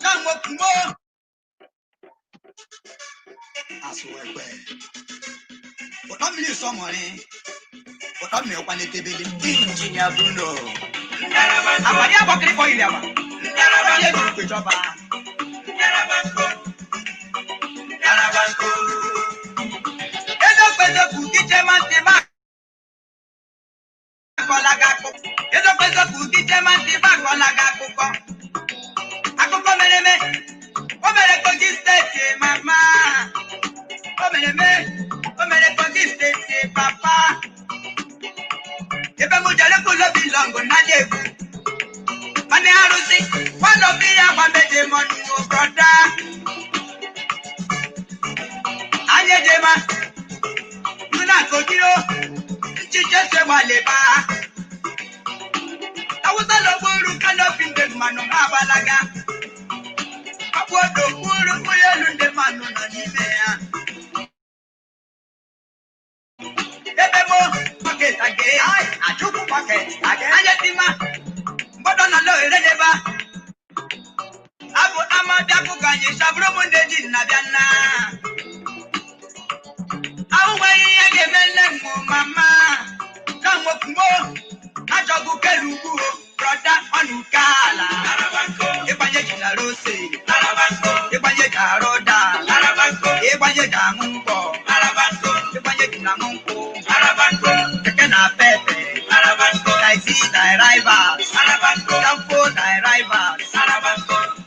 Kamokumo. Asụwekwe. Ụtọ mmiri sọmọrị. Ụtọ mmiri kwanetebele. Injinia Bruno. Àpàdé àbọ̀kiri kọ ilẹ̀ wa. Onye ji kwechọba. Eziokwu eziokwu gị chema ntị ma akọla gị akụkọ. Eziokwu eziokwu gị chema ntị ma akọla gị akụkọ. Akụkọ mere eme. O mere Kogi Steeti, mama. O mere eme. O mere Kogi Steeti, papa. Ebe m jere kwulobi lọngụ na egwu. Mana arụsị, kwalobi ya gbameje mọnụ, brọda. Anyị ejema. Nuna Kogi o. Nchiche se gbalịba. Awụsa lọgburu kanopi ndị mmanụ ha agbalaga. Ọkpụ odo kwuru ụgbọelu ndị mmanụ nọ n'ime ya. Ebe mo bucket age, Achukwu bucket age. Anya tima, mgbọdọ nọ n'ohere n'ebe a. Abụ ama bịa ka anyị chabụrụ m ndị ji nna bịa nna. Ahụ nweghị ihe ga-eme nne m mama. Ka nwokumo, achọgbu kelu ugwu o, brọda ọnụ ke ala. Ịgbanye ji na rose, ịgbanye ji arụ ụda, ịgbanye ji aṅụ nkwọ, ịgbanye ji na aṅụ nkwụ, keke na pepe, taxi drivers, danfo drivers,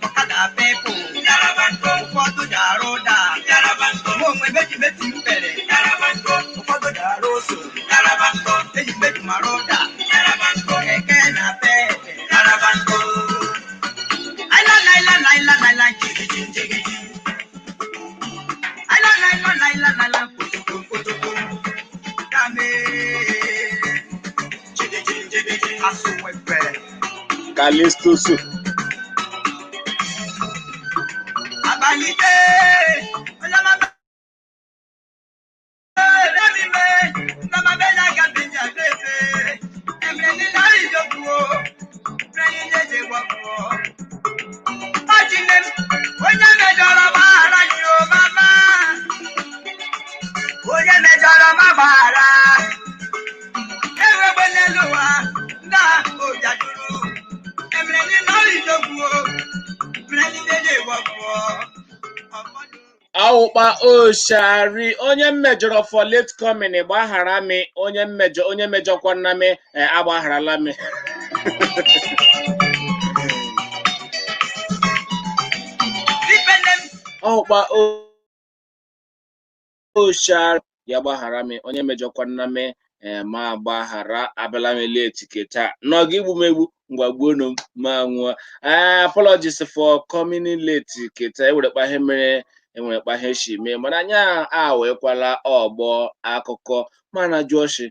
ọkada pepo, ụfọdụ ji arụ ụda, mụ onwe meji meti m pere, ụfọdụ ji arụ ose, eji meji mara ụda, keke na pepe. Laila, laila, laila, laila, jigiji, jigiji. Laila, laila, laila, laila, kotoko, kotoko. Kame. Jigiji, jigiji, asụwekwe. Kalistosu. Abalite, ọlọ́mọ bẹ́ẹ̀ mi mẹ́, ọlọ́mọ bẹ́ẹ̀ lága bẹ́ẹ̀ àgbẹ̀fẹ́. Ẹ̀mìrẹ́ ní lárí ìjókòó, ẹ̀mìrẹ́ ní jẹ́jẹ́ wọ̀pọ̀. Ọchịnne m, onye mejọrọ gbaghara gị o mama. Onye mejọrọ ma gbaghara. Ewegbe n'elu ụwa, ndị a ụja juru. Emere ndị nọrọ ijogwu o, emere ndị jeje wọpụọ. Ọfọdụ. Awụkpa oshari onye mmejọrọ for late coming, gbaghara mi. Onye mmejọ, onye mejọkwana mi, agbagharala mi. Ifene m, Ọwụkpa oshari ya gbaghara mi, onye mejọkwana mi, ma gbaghara. Abịala m late ke taa n'ọga igbu m egbu, ngwa gbuonu m ma nwụọ. Apologies for coming late ke taa. Ewerekpa ihe mere, enwerekpa ihe si mee, mana anyị awekwala ọgbọ akụkọ. Mana jụọ shi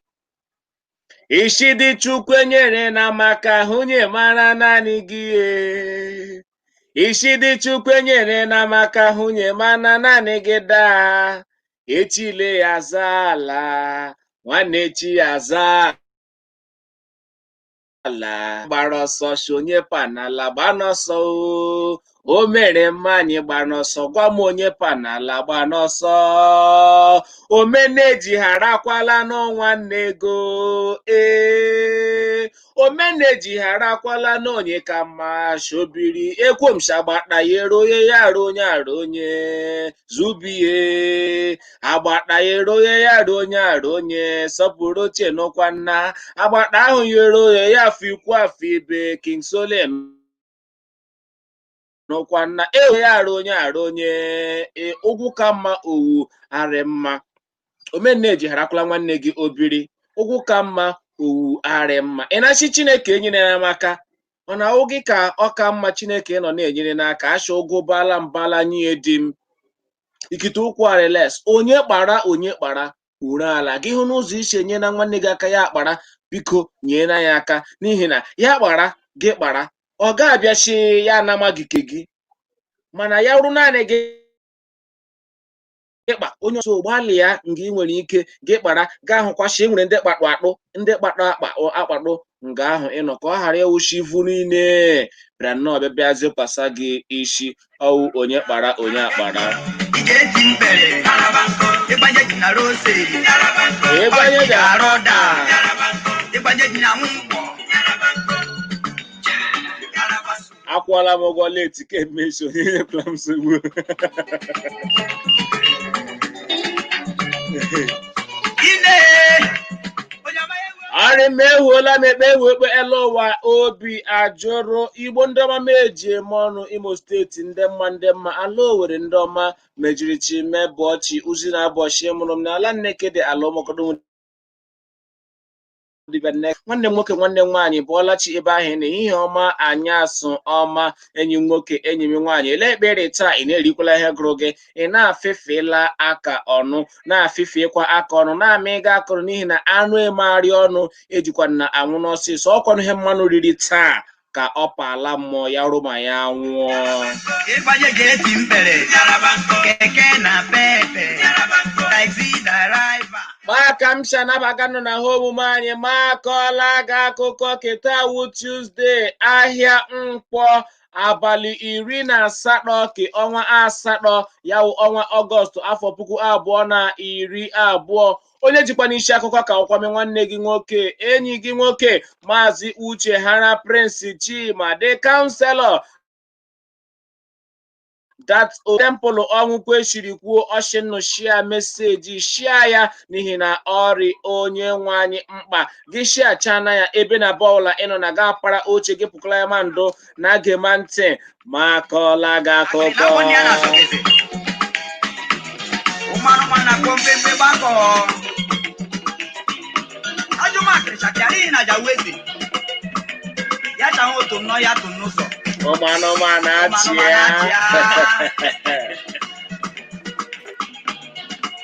isi dị Chukwu enyere na maka hunye mara naanị gị e. Isi dị Chukwu enyere na maka hunye mana naanị gị daa echile ya zaa ala, nwanne echi ya zaa ala. Gbara ọsọ si onye panala gba n'ọsọ o, o mere mma anyị gba n'ọsọ. Gwa m onye panala gba n'ọsọ, omeneji gharakwala n'ọnwa nne ego ee, omeneji gharakwala n'onye ka mma shobiri ekwomshagbata yere onye ya arụ onye arụ onye zubie agbata yere onye ya arụ onye arụ onye sọpụrụ ochie n'ụkwa nna agbata ahụ yere onye ya afọ ikwu afọ ibe King Solem n'ụkwa nna ewe ya arụ onye arụ onye ụgwụ ka mma owu arị mma. Omeneji harakwala nwanne gị obiri ụgwụ ka mma owu arị mma. Ị na-achị Chineke enyere ya maka ọ na-awụ gị ka ọ ka mma. Chineke nọ na-enyere n'aka asha ụgwụ bala mbala nye di m ikite ụkwụ arịles onye kpara onye kpara ure ala gị hụ n'ụzọ isi enye na nwanne gị aka ya akpara. Biko nyere ya aka, n'ihi na ya kpara gị kpara ọ ga-abịachi ya anama gị ke gị, mana ya wụrụ naanị gị kpa onye ọzọ gbalịa nga ị nwere ike gị kpara gaa hụkwachi enwere ndị kpakpụ akpụ ndị kpakpụ akpa akpakpụ nga ahụ ịnọ ka ọ ghara ịwụchi ivu niile. Bịara nnọọ bịa bịa zekwasa gị isi ọwụ onye kpara onye akpara. Ị ga-eti mkpere ịgbanye ji na rose. Ịgbanye ji arụ da ịgbanye ji na nkwọ. Akwụọla m ụgwọ late kemgbe echi, onye nyekwala m nsogbu. Ine onye ọma ewu. Arị m ehuola m ekpe ehu ekpe ele ụwa obi ajụrụ Igbo ndị ọma m eji eme ọnụ. Imo Steeti ndị mma, ndị mma ala Owere, ndị ọma mejiri chi mebọọ chi uzi na abọchị mụrụ m n'ala Nneke dị ala ụmụkọdụ dibịa nne. Nwanne m nwoke, nwanne m nwaanyị, bụọla chi ebe ahụ na ehihie ọma, anyasụ ọma, enyi m nwoke, enyi m nwaanyị. Ele ekpere taa? Ị na-erikwala ihe gụrụ gị? Ị na-afịfịla aka ọnụ, na-afịfịkwa aka ọnụ, na-ama ịga akụrụ, n'ihi na anụ emegharị ọnụ ejikwa na anwụ n'ọsịsọ. Ọkwanụ ihe mmanụ riri taa ka ọ paala mmụọ ya rụ ma ya nwụọ. Ịgbanye ga-eti mkpere keke na pepe taxi driver. Maka m si anabaga nọ na ha omume anyị, ma akọọla gị akụkọ keta wu Tuesday, ahịa Nkwọ, abalị 18 ke ọnwa asatọ, ya wụ ọnwa Ọgọst, afọ 2020. Onye jikwa n'isi akụkọ ka ọkwame nwanne gị nwoke, enyi gị nwoke, Maazị Uche Hara Prince Chima, the counselor that temple ọnwụ kwesịrị kwuo ọsịnụ. Share message, share ya, n'ihi na ọrị onye nwe anyị mkpa gị. Share chana ya ebe na bọọlụ ịnọ na ga para oche gị pụkọla ya ma ndụ na gema ntị ma akọọla gị akụkọ. Na ya na-asọgịzị ụmụ anụmanụ na-akpọ mkpemkpe gbakọ ajụmakịrịchakịa n'ihi na jaweze ya chahụ otu nnọọ ya tụ n'ụzọ. Ụmụ anụmanụ achị ya.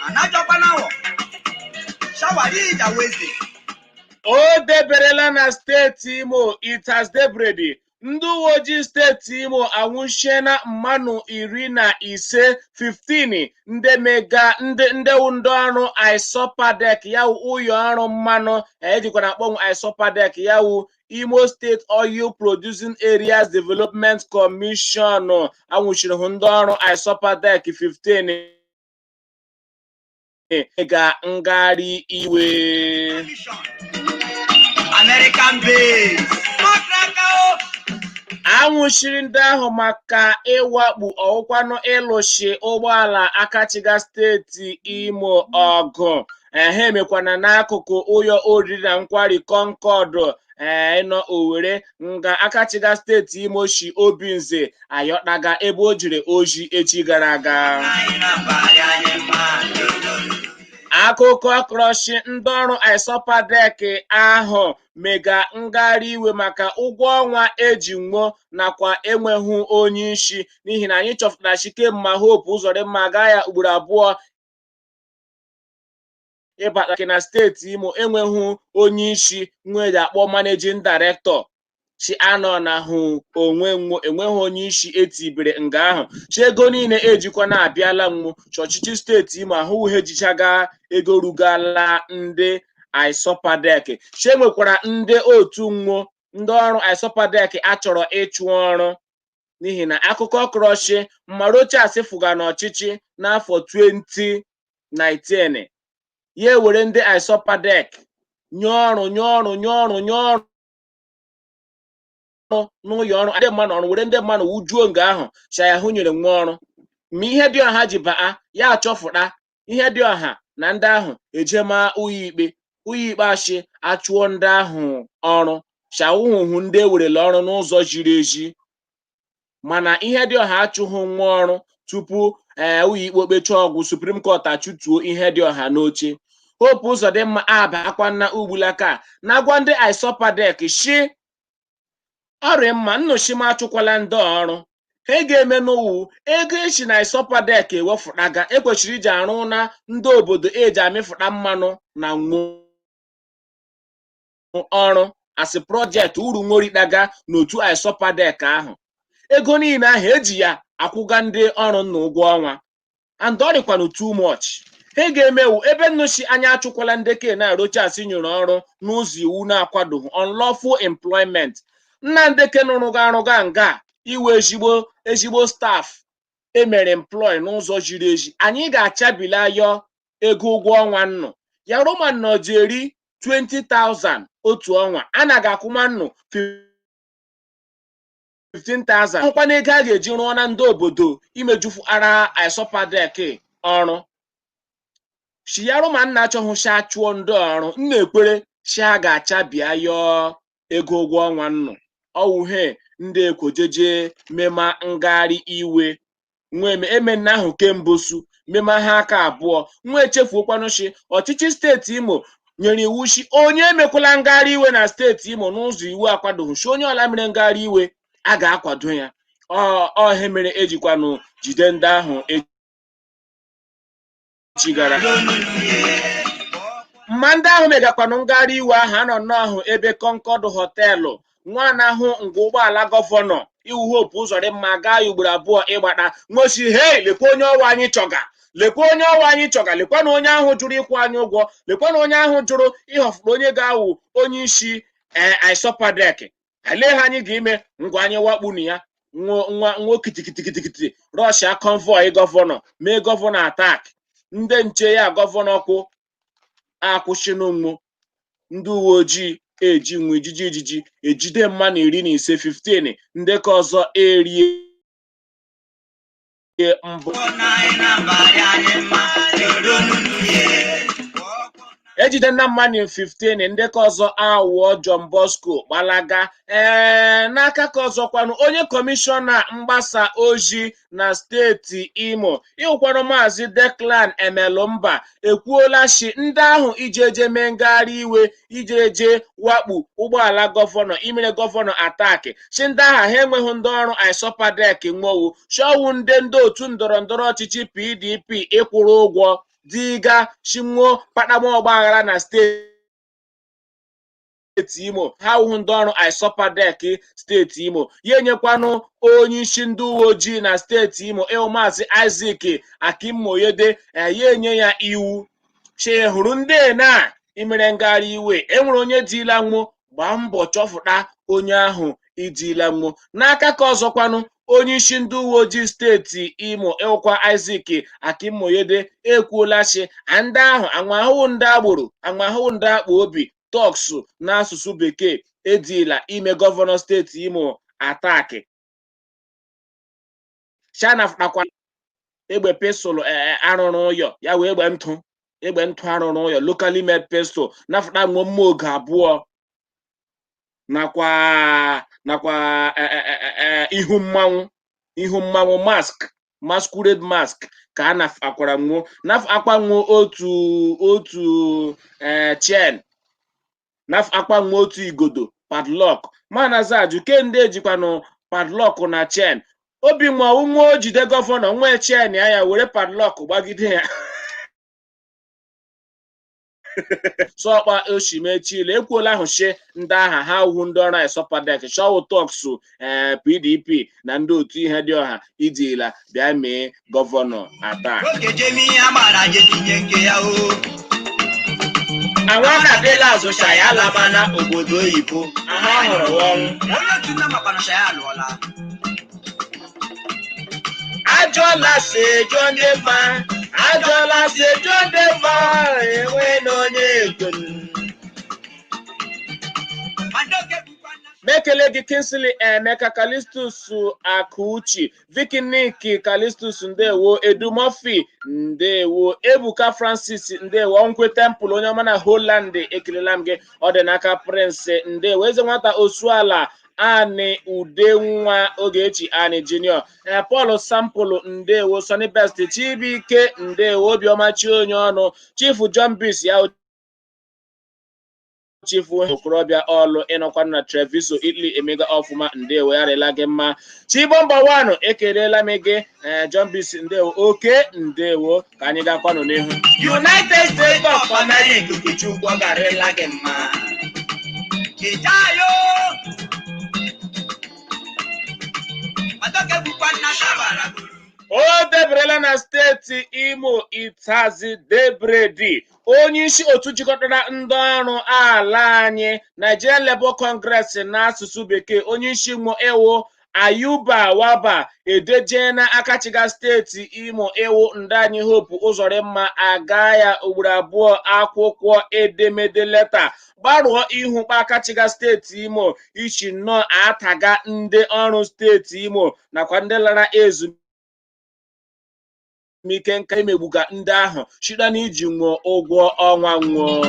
Anajọkwanawọ shawari jaweze. O deberela na steeti Imo. It has debredi. Ndị uwe ojii steeti Imo anwụchiena mmanụ 15, 15 ndị mega ndị ndewu ndị ọrụ ISOPADEC, ya wụ ụyọ ọrụ mmanụ ejikwana akpọnwụ ISOPADEC, ya wụ Imo State Oil Producing Areas Development Commission. Anwụchiri hụ ndị ọrụ ISOPADEC 15 ga ngagharị iwe. American base. Makraka o. Anwụchiri ndị ahụ maka ịwakpu ọwụkwanụ ịlụshi ụgbọala akachiga steeti Imo ọgụ. Ehe, emekwana n'akụkụ ụyọ oriri na nkwari Concord ee nọ Owere, nga akachiga steeti Imo shi Obinze ayọtaga ebe o jiri oji echi gara aga. Anyị na mba dị anyị mma. Akụkọ krọshi ndị ọrụ ISOPADEC ahụ mega ngagharị iwe maka ụgwọ ọnwa eji nwụọ nakwa enweghị onye isi, n'ihi na anyị chọpụtara Chikemma Hope Uzodimma gaa ya ugboro abụọ ịbata na steeti Imo enweghị onye isi nwe akpọ managing director chi anọ na hụ onwe nwo enweghị onye isi etibere nga ahụ chi. Ego niile ejikwa na-abịala nwo chi ọchịchị steeti Imo ahụghị ejichaga ego rugala ndị ISOPADEC. Chi enwekwara ndị otu nwo ndị ọrụ ISOPADEC achọrọ ịchụ ọrụ, n'ihi na akụkọ krọshi Mmarochas fụga n'ọchịchị n'afọ 2019, ya ewere ndị ISOPADEC nye ọrụ, nye ọrụ, nye ọrụ, nye ọrụ n'ụlọ ọrụ ndị mmadụ ọrụ, were ndị mmadụ wujuo nga ahụ. Shaya hụ nyere nwa ọrụ ma ihe dị ọha ji baa ya achọfụta ihe dị ọha na ndị ahụ ejema ụlọ ikpe, ụlọ ikpe achị achụọ ndị ahụ ọrụ shawuhuhu ndị ewerela ọrụ n'ụzọ ziri ezi. Mana ihe dị ọha achụghị nwa ọrụ tupu ee ụlọ ikpe okpecha ọgwụ Supreme Court achụtuo ihe dị ọha n'oche. Hope Uzodimma abakwana ugbulaka na-agwa ndị ISOPADEC shi ọrịa mma nnọchim achụkwala ndị ọrụ ha ga-eme n'owu ego esi na ISOPADEC ewefụtaga ekwesịrị iji arụ na ndị obodo eji amịfụta mmanụ na nwo ọrụ asị project uru nworitaga n'otu ISOPADEC ahụ. Ego niile ahụ eji ya akwụga ndị ọrụ nna ụgwọ ọnwa and ọ dịkwanụ too much. Ha ga-emewu ebe nnọchi anya achụkwala ndị ke na Rochas nyere ọrụ n'ụzọ iwu na-akwadoghị, unlawful employment. Nnamdi Kanu rụga arụga nga iwe ezigbo staff emere employ n'ụzọ ziri ezi. Anyị ga-achabili ayọ ego ụgwọ ọnwa nnụ ya rụma nnọ ji eri 20,000 otu ọnwa, anaghị akwụma nnụ 15,000. Hụkwana ego a ga-eji rụọ na ndị obodo imejufu ara ISOPADEC ọrụ shiyarụma nna achọghị sha chụọ ndị ọrụ nna ekwere sha ga-achabia yọọ ego ụgwọ ọnwa nnụ ọwụhe ndị ekwojeje mema ngagharị iwe nweme emenna ahụ kembosu mema ha aka abụọ nwa echefuokwanụ shi ọchịchị steeti Imo nyere iwu shi onye emekwala ngagharị iwe na steeti Imo n'ụzọ iwu akwadoghị, shi onye ọla mere ngagharị iwe a ga-akwado ya. Ọ ihe mere ejikwanụ jide ndị ahụ echi gara mma ndị ahụ megakwanụ ngagharị iwe ahụ anọ nnọọ ahụ ebe Concord Hotel nwa na-ahụ ngwa ụgbọala gọvanọ iwu Hope Uzodimma gaa ya ugboro abụọ ịgbata nwosi hei, lekwa onye ọwa anyị chọga, lekwa onye ọwa anyị chọga, lekwa na onye ahụ jụrụ ịkwụ anyị ụgwọ, lekwa na onye ahụ jụrụ ịhọfụrụ onye ga-awụ onye isi ee ISOPADEC. Alee ha anyị ga-ime ngwa anyị wakpunu ya nwa nwa kitikitikiti rushia convoy gọvanọ mee gọvanọ attack. Ndị nche ya gọvanọ kwụ akwụsịnụ, ndị uwe ojii eji nwa ijiji ejide mmadụ 15, 15 ndị ka ọzọ erie mbụ. Ejide na mmadụ 15 ndị ka ọzọ awụọ John Bosco gbalaga. Ee, n'aka ka ọzọ kwanụ, onye kọmishọna mgbasa ozi na steeti Imo ịhụkwanụ Maazị Declan Emelumba ekwuola shi ndị ahụ ijeje mee ngagharị iwe ijeje wakpu ụgbọala gọvanọ imere gọvanọ attack, shi ndị agha ha enweghị ndị ọrụ ISOPADEC nwowu shọwụ ndị otu ndọrọ ndọrọ ọchịchị PDP ịkwụrụ ụgwọ diga shinwo kpakpama ọgbaghara na steeti Imo. Ha wụhụ ndị ọrụ ISOPADEC steeti Imo. Ya enyekwanụ onye isi ndị uwe ojii na steeti Imo ịhụ Maazị Isaac Akinmoyede ya enye ya iwu chi hụrụ ndị na imere ngagharị iwe enwere onye dịla nwụ gbaa mbọ chọfụta onye ahụ idila nwụ. N'aka ka ọzọkwanụ, onye isi ndị uwe ojii steeti Imo ịhụkwa Isaac Akinmoyede ekwuola chi ndị ahụ anwahụwụ ndị agboro anwahụwụ ndị akpa obi thugs n'asụsụ bekee edila ime gọvanọ steeti Imo attack, shanafụtakwa egbe pistol arụrụ ụyọ ya wee egbe ntụ arụrụ ụyọ, locally made pistol, nafụta nwe mma oge abụọ nakwa ihu mmanwụ mask, masquerade mask ka a na-akwara nwuo akwa nwuo otu chain akwa nwuo otu igodo padlock. Mana ajụ kemgbe ejikwanụ padlock na chain obi nwa nwa o jide gọvanọ nwee chain ya were padlock gbagide ya sọkpa oshimechile. Ekwuola ahụ shi ndị agha ha wu ndị ọrụ ISOPADEC shọwụ thugs ee PDP na ndị otu ihe dị ọha idila bịa mee gọvanọ attack. Àwọn akadela azụcha ya alabana obodo oyibo ahụ hụrụ ọnwụ. Ajọla si ejọ ndị mma, ajọla si ejọ ndị mma, enwe na onye ekwenu. Mekele gị Kingsley Emeka Kalistus Akuchi Vikinik Kalistus ndewo, Edumofi ndewo, Ebuka Francis ndewo, Nkwe Temple onye ọma na Holland ekelela m gị, ọ dị n'aka Prince ndewo, eze nwata Osuala Ani Udenwa Ogechi Ani Junior, Paul Sampulu ndewo, Sonny Best Chibuike ndewo, Obiọma Chi onye ọnụ Chief John Bis ya chifu okorobịa ọlụ ịnọkwa na Treviso Italy emega ọfụma ndewo, ya rịla gị mma. Chibomba wanụ ekelela m gị John Bis ndewo, oke ndewo, ka anyị gakwanụ n'ihu. United States of America Chukwu ọ garịla gị mma. O Eberela na steeti Imo. Itazi Debredi, onye isi otu jikọtara ndị ọrụ ala anyị, Nigerian Labour Congress n'asụsụ bekee, onye isi mụ ewu Ayuba Waba, edejena akachiga steeti Imo ewu ndị anyị Hope Uzodimma aga ya ugboro abụọ akwụkwọ edemede leta gbarụọ ihu kpakachiga steeti Imo ichi nnọọ ataga ndị ọrụ steeti Imo nakwa ndị lara ezumike nka, emegbuga ndị ahụ shida na iji nwụọ ụgwọ ọnwa nwụọ.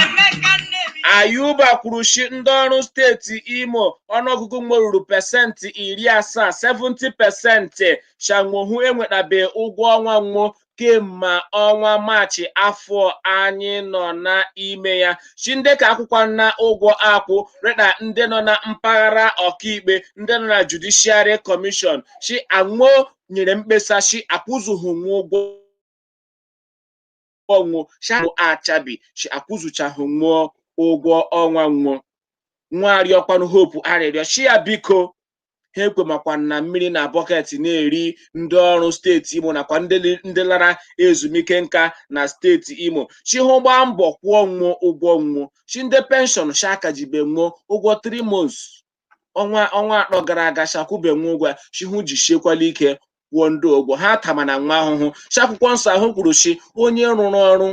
Emeka Nnebi. Ayuba kwuru shi ndị ọrụ steeti Imo ọnụọgụgụ nweruru 70%, 70%, shanwohu enwetabe ụgwọ ọnwa nwụọ kemgbe ọnwa Maachị afọ anyị nọ n'ime ya. Chi ndị ka akwụkwọ na ụgwọ akwụ reda ndị nọ na mpaghara ọkaikpe, ndị nọ na Judiciary Commission, chi anwụ nyere mkpesa chi akwụzughị nwa ụgwọ ọnwụ shi achabi chi akwụzuchahụ nwụọ ụgwọ ọnwa nwụọ. Nwa arịọkwanụ Hope arịrịọ chi ya biko ha ekwemakwa na mmiri na bọket na-eri ndị ọrụ steeti Imo nakwa ndị lara ezumike nka na steeti Imo, chi hụ gbaa mbọ kwụọ nwụọ ụgwọ nwụọ, chi ndị pension shi akajibe nwụọ ụgwọ 3 months, ọnwa 3 gara aga, shakwube nwa ụgwọ, chi hụ jisiekwala ike kwụọ ndị ụgwọ ha tamana nwa ahụhụ. Chi akwụkwọ nsọ ahụ kwuru chi onye rụrụ ọrụ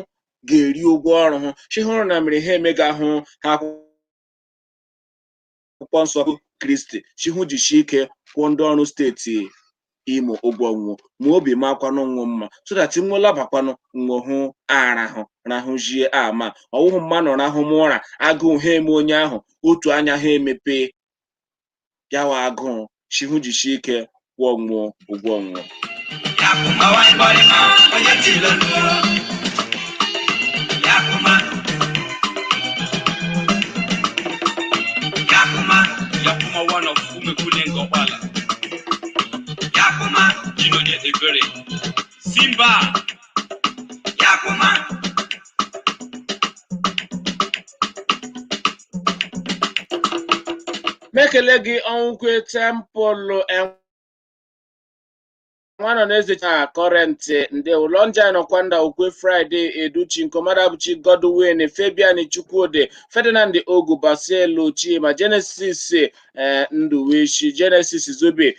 ga-eri ụgwọ ọrụ hụ, chi hụrụ na mere ha emega ahụ ha akwụkwọ nsọ Kristi, chi hụ jisie ike kwụọ ndị ọrụ steeti Imo ụgwọ nwụọ, ma obi makwanụ nwụ mma, so that nwa labakwanụ nwụ hụ arahụ rahụzie ama ọwụhụ mmanụ rahụ m ụra agụụ ha eme onye ahụ otu anya ha emepe yawa agụụ, chi hụ jisie ike kwụọ nwụọ ụgwọ nwụọ. Yakuma wa ìbọ̀rìmọ̀ onye tí lónìí o. Yakuma. Yakuma. Yakuma one of Umekulenga Obala. Yakuma. Chinonye Ebere. Simba! Yakuma. Mekele gị ọnwụkwe tempụlụ nwa nọ n'eze na kọrentị ndị ụlọnja nọkwanda ukwe Fraịde Educhi Nkomadabuchi Godwin Fabian Chukwudi Ferdinand Ogu Baselu Chima Genesis Nduwishi Genesis Zubi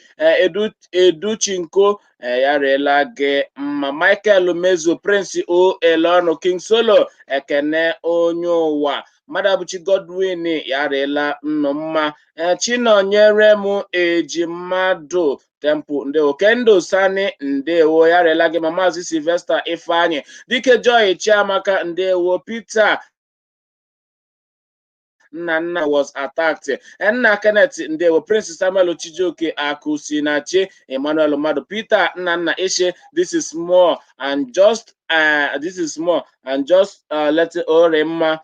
Educhinko ya rela gị mma, Michael Mezu Prince O Elonu King Solo Ekene onye ụwa Madabuchi Godwin ya rela nnụ mma, Chinonyere m eji mmadụ Temple ndewo, Kendo Sani ndewo, ya rela gị ma Maazị Sylvester Ifeanyị Dike Joy Chiamaka ndewo, Peter Nnanna was attacked, Nna Kenneth ndewo, Prince Samuel Chijioke Akusinachi Emmanuel Madu Peter Nnanna Ishe, this is more and just this is more and just let Oremma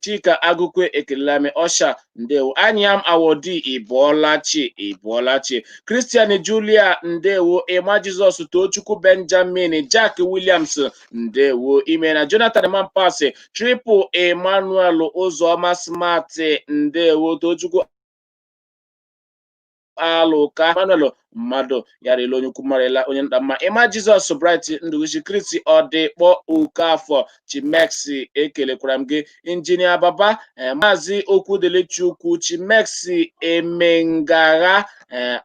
Chika Agukwe Ekelame Osha ndewo, Anyam Awodi Ibolachi Ibolachi Christian Julia ndewo, Emma Jesus Tochukwu Benjamin Jack Williams ndewo, Imena Jonathan Mampasi Triple Emmanuel Uzoma Smart ndewo, Tochukwu Alụka Emmanuel mmadụ yarela onye ukwu marela onye nta mma, Emma Jesus Bright Ndubuisi Kristi Ọdịkpọ Okafọ Chimexi ekelekwara m gị, Injinia Baba Maazị Okwudelechukwu Chimexi Emengagha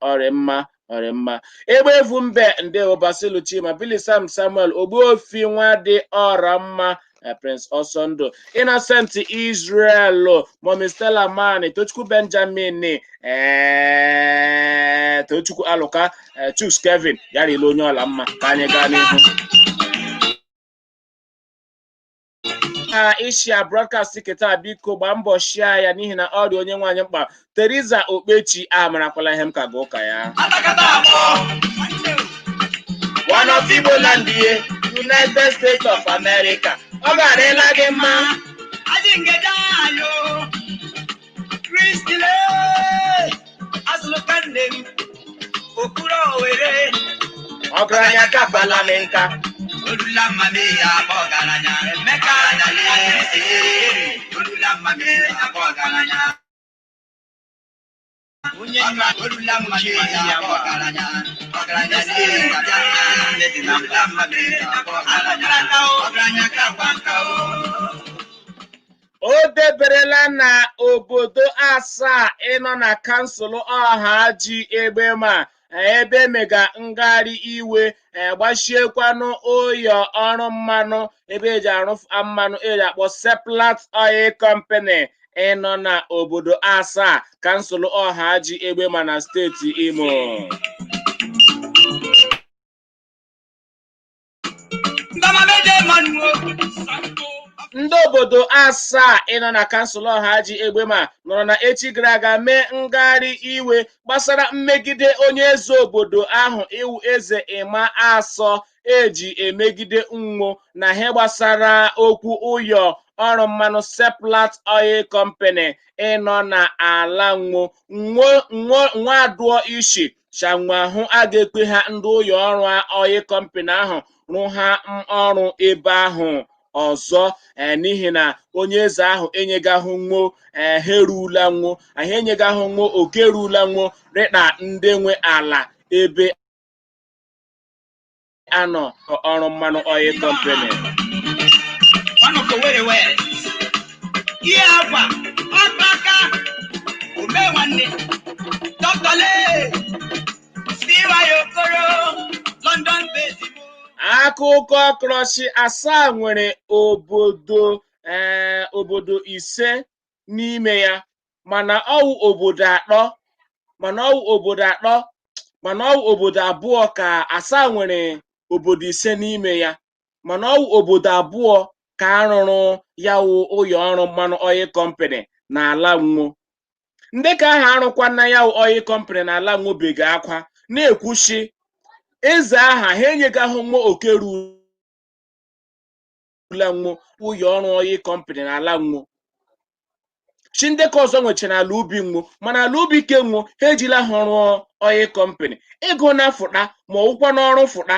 ọrịmma ọrịmma Egbe evu mbe ndewo, Basilu Chima Billy Sam Samuel Ogbuofi nwadị ọra mma Prince Osondo Innocent Israel Mommy Stella Mani Tochukwu Benjamin Tochukwu Alụka Chuks Kevin yarila onye ọla mma. Ka anyị gaa n'ihu na ishia broadcast keta, biko gbaa mbọ shia ya n'ihi na ọ dị onye nwaanyị mkpa. Teresa Okpechi amarakwala ihe m ka ga ụka ya. Atakata abụọ. One of Igbo land ye, United States of America, ọ ga-adịla gị mma. Adị ngeja ayo. Kristile. Azụlụka nne m. Okpuru Owere. Ọgaranya kapala m nka. Olula mmami ya abọ ọgaranya. Emeka Anyale. Olula mmami ya abọ ọgaranya. Onye Ọgaranya orula mmadụ ga-abụ ọgaranya. Ọgaranya na-abịa. Nne dị na mba. Orula mmadụ ga-abụ ọgaranya. Ọgaranya ka nka o. O deberela na obodo asaa ịnọ na kansụl ọha ji egbe ma ebe mega ngagharị iwe, gbachiekwanụ ụyọ ọrụ mmanụ ebe eji arụ mmanụ eji akpọ Seplat Oil Company ịnọ na obodo asaa kansụl ọha ji egbe ma na steeti Imo. Ndọma meje mmanụ o. Sanko. Ndị obodo asaa ịnọ na kansụl ọha ji egbema nọrọ na echi gara aga mee ngagharị iwe gbasara mmegide onye eze obodo ahụ iwu eze ịma asọ eji emegide nwo na ihe gbasara okwu ụyọ ọrụ mmanụ Seplat Oil Company ịnọ na ala nwo nwo nwo nwaduo ishi shanwahụ a ga-ekwe ha ndị ụyọ ọrụ oil company ahụ rụ ha ọrụ ebe ahụ ọzọ, n'ihi na onye eze ahụ enyegahụ nwo, ha erula nwo anyị enyegahụ nwo oke erula nwo rịkpa ndị nwe ala ebe anọ ọrụ mmanụ oil company. One of Owerri West. Ihe akwa, ọkpaka, ome nwanne, Dr. Lee, CY Okoro, London based. Akụkọ krọshi asaa nwere obodo obodo ise n'ime ya, mana ọwụ obodo atọ mana ọwụ obodo atọ mana ọwụ obodo abụọ ka asaa nwere obodo ise n'ime ya, mana ọwụ obodo abụọ ka arụrụ ya wụ ụyọ ọrụ mmanụ oil company n'ala nwo. Ndị ka ahụ arụkwana ya wụ oil company n'ala nwo bega akwa na-ekwuchi eze aha ha enyegahụ nwa oke rula nwo ụyọ ọrụ oil company n'ala nwo. Chi ndị ka ọzọ nwechara ala ubi nwo, mana ala ubi ke nwo ha ejila ha rụọ oil company. Ego na fụta ma ọwụkwa n'ọrụ fụta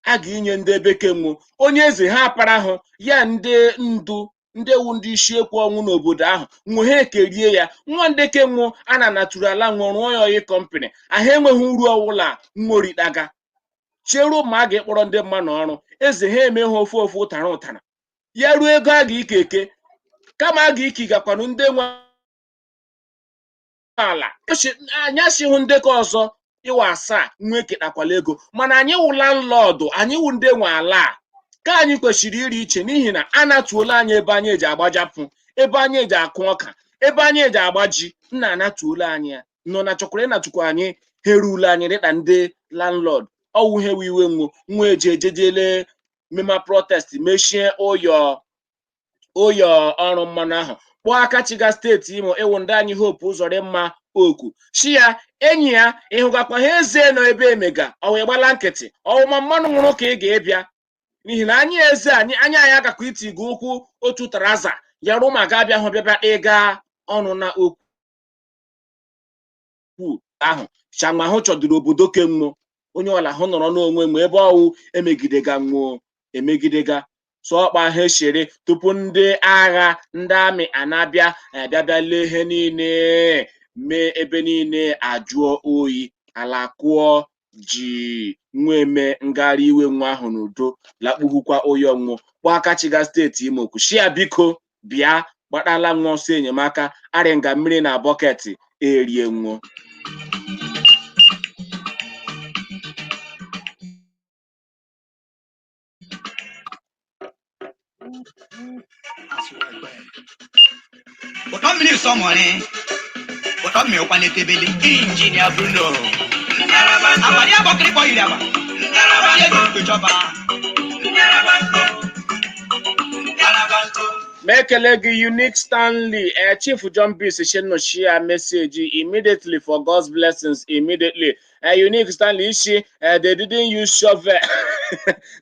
a ga-inye ndị ebe ke nwo onye eze ha apara hụ ya ndị ndu ndị ewu ndị isi ekwu ọnwụ n'obodo ahụ nwo ha ekerie ya nwa ndị ke nwo a na natụrụ ala nwo rụọ ya oil company ahụ enweghị uru ọwụla nworitaga cheruo ma a ga-ekpọrọ ndị mmadụ ọrụ eze ha eme ha ofu ofu ụtara ụtara ya ruo ego a ga-ike eke kama a ga-ike gakwanụ ndị nwe ala anya si hụ ndekọ ọzọ ịwa asaa nwa eketakwala ego, mana anyị wụ landlord, anyị wụ ndị nwe ala a ka anyị kwesịrị iri iche n'ihi na a natuola anyị ebe anyị eji agbajapụ, ebe anyị eji akụ ọka, ebe anyị eji agba ji. Nna anatuola anyị ya nọ na chọkwara ịnatukwa anyị ha erula anyị dịka ndị landlord. Ọwụ ihe wu iwe nwo nwa eji ejejele mema protest mechie ụyọ ụyọ ọrụ mmanụ ahụ, kpọọ aka chiga steeti Imo ịwụ ndị anyị Hope Uzodimma oku chi ya enyi ya ịhụgakwa ha eze nọ ebe emega ọ wee gbala nkịtị ọwụma mmanụ nwụrụ ka ị ga-ebịa n'ihi na anyị eze anyị anya anyị agakwa iti gị ụkwụ otu taraza ya rụ ma ga-abịa hụ bịabịa ịga ọnụ na okwu ahụ chama hụ chọdụrụ obodo kemgbe onye ọla hụ nọrọ n'onwe mgbe ebe ọwụ emegidega nwụọ emegidega sọkpa ha chere tupu ndị agha ndị amị anabịa abịabịa lee ihe niile mee ebe niile ajụọ oyi ala kụọ ji nwa eme ngagharị iwe nwa ahụ n'udo lakpughukwa ụyọ nwụọ kpọọ aka chiga steeti Imo kwuchi ya biko bịa gbatala nwa ọsọ enyemaka arịnga mmiri na bọketị erie nwụọ. Ụtọ mmiri sọmọrị, ụtọ mmiri ụkwa na-etebele. Injinia Bruno. Abalị abọkịrịkpọ yiri agba. Abalị ego mkpechọba. Ma ekele gị Unique Stanley, Chief John Bisi Shinno share message immediately for God's blessings immediately. Unique Stanley ishi, they didn't use shovel.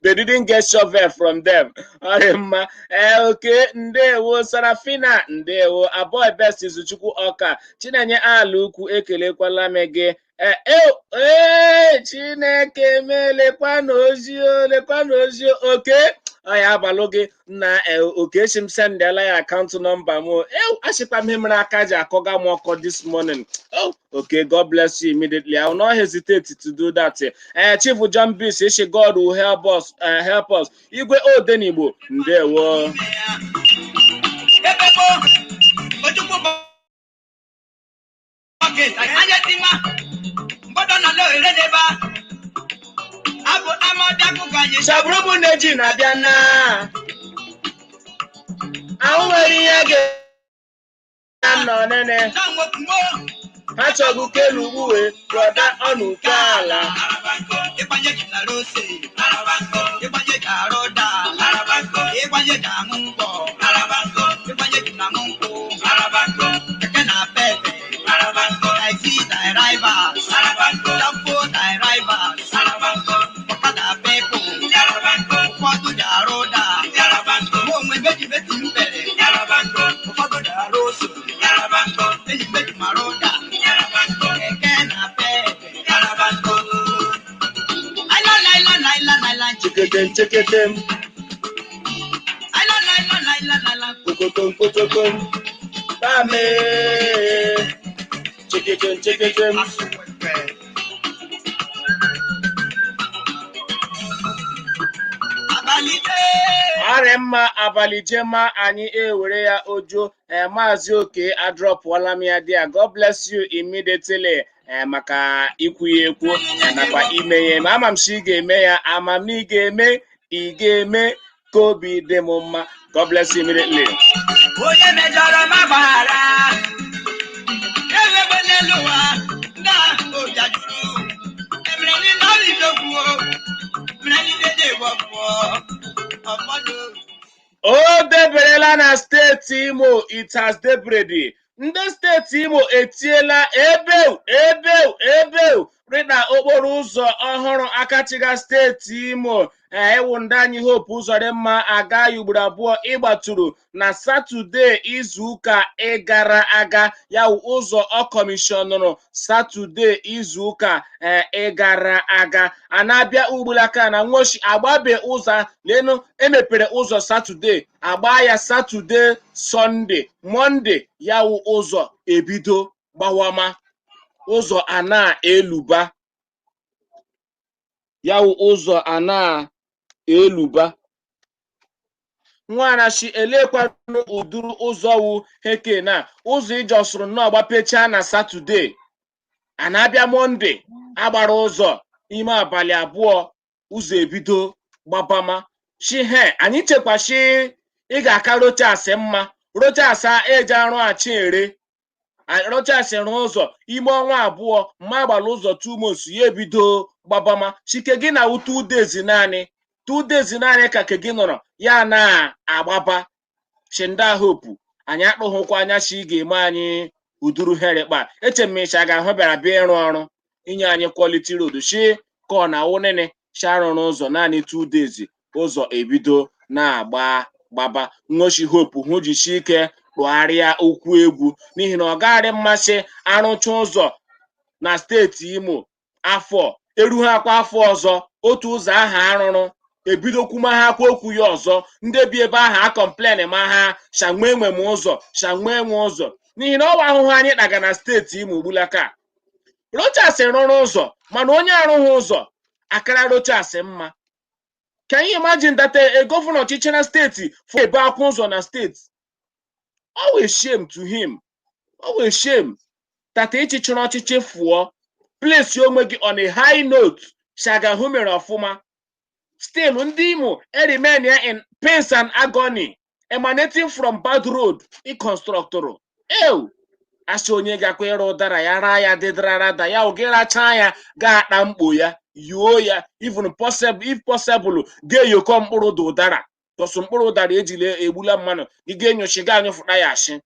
They didn't get shovel from them. Ọ dị mma. Okay, ndewo Sarafina, ndewo Aboy Best Izuchukwu Ọka, Chinenye ala ukwu ekelekwala m gị. Ee, Chineke melekwanụ ozi o, lekwanụ ozi o. Okay. Ọ ya abalụ gị na okechi m sendela ya account number m. Achịkwa m ihe mere aka ji akọga m ọkọ this morning. Oh, okay, God bless you immediately. I will not hesitate to do that. Chief John Bis ishi, God will help us, help us. Igwe Odenigbo, ndewo. Ebe gboo, Ojukwu bucket, anya tima, mgbọdọ na lo ere n'ebe a. Abụ amadi akụkọ anyị. Shabrụbụ na-eji na-abịa na ahụ nwere ihe ga nọ nene. Ha chọgụ kelu uwe brother ọnụ nke ala. Ịgbanye ji na rose, ịgbanye ji arụ ụda, ịgbanye ji aṅụ ngwọ, ịgbanye ji na aṅụ nkwụ, keke na pepe, taxi drivers, danfo drivers, ọkada people, ụfọdụ ji arụ ụda, mụ onwe meji meji m bere, ụfọdụ ji arụ ose, enyi meji mara ụda, keke na pepe. Aila, laila, laila, laila, Cheketem cheketem. Aila, laila, laila, laila. Kokotom kotokom bame cheketem cheketem. Asụwekwe. Abalị dee. Arị mma, abalị jema anyị ewere ya ojo. Ee, Maazị Oke adrọpụọla m ya dị ya. God bless you immediately. Ee, maka ikwu ya ekwu, nakwa ime ya eme. Ama m si ị ga-eme ya, ama m na ị ga-eme, ị ga-eme ka obi dị m mma. God bless you immediately. Onye mejọrọ m agbaghara. Ewegbe n'elu ụwa, ndị ahụ obi ajụrụ. Emere niile ọrụ idogbuo. Emere niile na-egbu ọgwụgwọ. Ọfọdụ. O deberela na steeti Imo. It has deberedi. Ndị steeti Imo etiela ebeu ebeu ebeu rịda okporo ụzọ ọhụrụ akachiga steeti Imo. Ee, ịwụ ndị anyị Hope Uzodimma aga ugboro abụọ ịgbatụrụ na Satọde izuụka ịgara aga, ya wụ ụzọ ọ kọmishọnụrụ Satọde izuụka ịgara aga. A na-abịa ugbulaka na nwoshi agbabe ụzọ lenu emepere ụzọ Satọde, agba ya Satọde, Sọnde, Mọnde, ya wụ ụzọ ebido gbawama, ụzọ a na-eluba, ya wụ ụzọ a na-eluba. Nwarachi elekwanụ ụdụrụ ụzọ wu heke na ụzọ ijọsụrụ nnọọ gbapechaa na Satọde, a na-abịa Mọnde agbara ụzọ ime abalị 2, ụzọ ebido gbabama. Shi he anyị chekwashi ị ga-aka Rochas mma. Rochas eji arụ achị ere. Rochas rụọ ụzọ ime ọnwa 2, mma agbara ụzọ 2 months, ya ebido gbabama. Chike gị na 2 days naanị, 2 days naanị ka ke gị nọrọ ya na-agbaba. Shinda Hope anyị akpụghịkwa anya shi ị ga-eme anyị uduru herikpa. Eche m ịcha ga-ahụ bịara bịa ịrụ ọrụ inye anyị quality road, shi ka ọ na-awụ nene shi arụrụ ụzọ naanị 2 days, ụzọ ebido na-agba gbaba. Nwoshi Hope hụ jishi ike rụgharịa okwu egwu, n'ihi na ọ gaghị mmasị arụcha ụzọ na steeti Imo afọ erughị akwa afọ ọzọ, otu ụzọ ahụ arụrụ ebidokwuma ha akwa okwu ya ọzọ, ndị bi ebe ahụ acomplain ma ha shanwe enwe m ụzọ, shanwe enwe ụzọ, n'ihi na ọwa ahụhụ anyị kpaga na steeti Imo ugbulaka. Rochas rụrụ ụzọ, mana onye arụghị ụzọ akara Rochas mma. Can you imagine that a governor ọchịchị na steeti for ebe akwụ ụzọ na steeti? Always shame to him, always shame that ịchịchịrị ọchịchị fụọ place onwe gị on a high note. Shagahu mere ọfụma. Still ndị Imo remain in pains and agony emanating from bad road ị constructụrụ. Ew, asị onye gakwa ịrụ ụdara ya raa ya dịdarada ya oge rachaa ya ga-akpa mkpo ya yuo ya, even possible, if possible, ga-eyokọ mkpụrụ dị ụdara tọsụ mkpụrụ ụdara ejila egbula mmanụ gị ga-enyochi ga anyụfụta ya. Ashị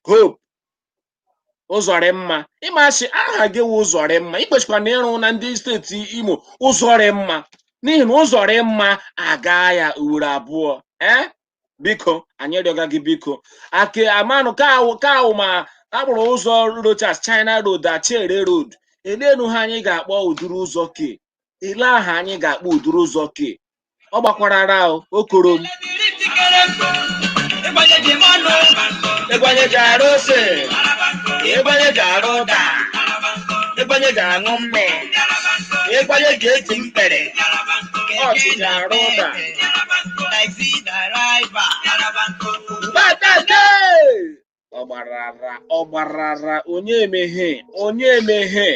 Hope ụzọrị mma, ịmasị aha gị wụ ụzọrị mma, ikpechikwa na ịrụ na ndị steeti Imo ụzọrị mma, n'ihi na ụzọrị mma aga ya ugboro abụọ. Ee, biko, anyị rịọga gị, biko, ake amanụ ka awụ ma akpụrụ ụzọ Rochas China Road, Achere Road, elenu ha anyị ga-akpọ ụdịrị ụzọ ke ele aha anyị ga-akpọ ụdịrị ụzọ ke. Ọ gbakwara ara o, okoro m. Ịgbanye ji m ọnụ. Ịgbanye ji arụ ose, ịgbanye ji arụ ụda, ịgbanye ji aṅụ mmị, ịgbanye ji eji mkpere, ọchịchị arụ ụda. Taxi driver. Mbatate! Ọ gbarara, ọ gbarara, onye emeghe, onye emeghe.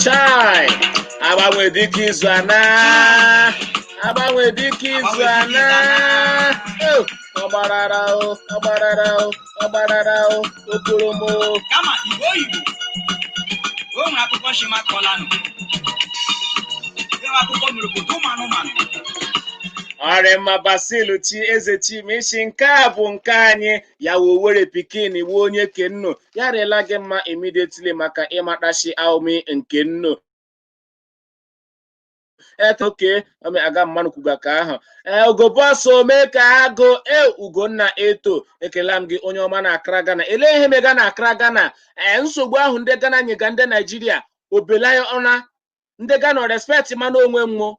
Chai! Agbanwe dịka izu ana! Agbanwe dịka izu ana! Oh, ọ gbarara o, ọ gbarara o, ọ gbarara o, okoromo. Kama Igbo Igbo, o nwere akụkọ shimakọlanụ. E nwere akụkọ mere obodo ụmụ anụmanụ. Ọrịmma Basil Chi Eze Chimichi, nke a bụ nke anyị ya wee were pikin wu onye kennu ya rịela gị mma immediately maka ịmatachi aumi nke nnu etoke ome aga mmanụ kwuga ka ahụ. Ee, ugobọsọ mee ka agụ e Ugonna eto ekele m gị, onye ọma na Accra, Ghana. Ele ihe mega na Accra, Ghana? Ee, nsogbu ahụ ndị Ghana nyega ndị Naijiria obelaya ọna ndị Ghana respect mana onwe mmụọ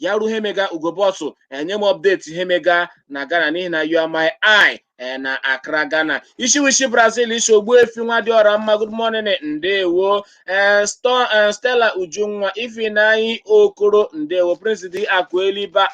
ya ruo ihe mega. Ugobọsụ enye m update ihe mega na Ghana n'ihi na you are my eye na Accra, Ghana. Ishiwishi Brazil isi Ogbuefi nwa dị ọra mma, good morning, ndewo. Ee, Stella Ujunwa Ifinanyi Okoro, ndewo. Prince D Akweliba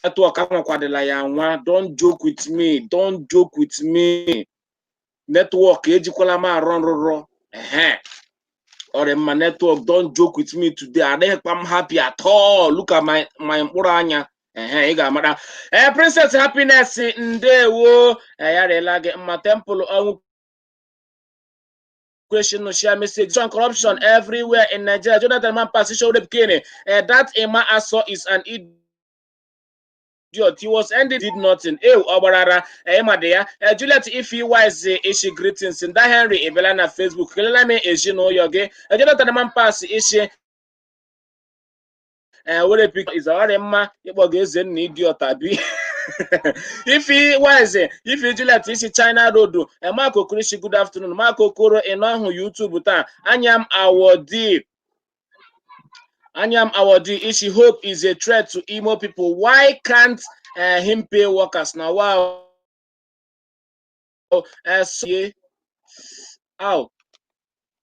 network anwakwadịla ya nwa. Don't joke with me, don't joke with me. Network ejikwala m arụ nrụrụ. Ehe, ọrịa mma network, don't joke with me today. Adịghịkwa m happy at all. Look at my mkpụrụ anya. Ehe, ị ga-amara. Ee, Princess Happiness, ndewo. Ee, ya rịela gị mma. Temple ọnwụ question, share message on corruption everywhere in Nigeria. Jonathan Mampas show the that Emma Aso is an idiot. He was ended, did nothing. Eh, ọgbarara ịmadị ya. Juliet Ife Wise ishi greetings. Nda Henry ebela na Facebook kelela m ezinụlọ gị. Jonathan Mampas ishi were pik is ọrịa mma ịkpọ gị eze nna idiot abi. Ife Wise Ife Juliet isi China Road. Mark Okoro isi good afternoon. Mark Okoro, ị nọ ahụ YouTube taa. Anya m awọdi. Anyam Awodi Ishi, Hope is a threat to Imo people. Why can't him pay workers now? Wow. So, yeah. Ow.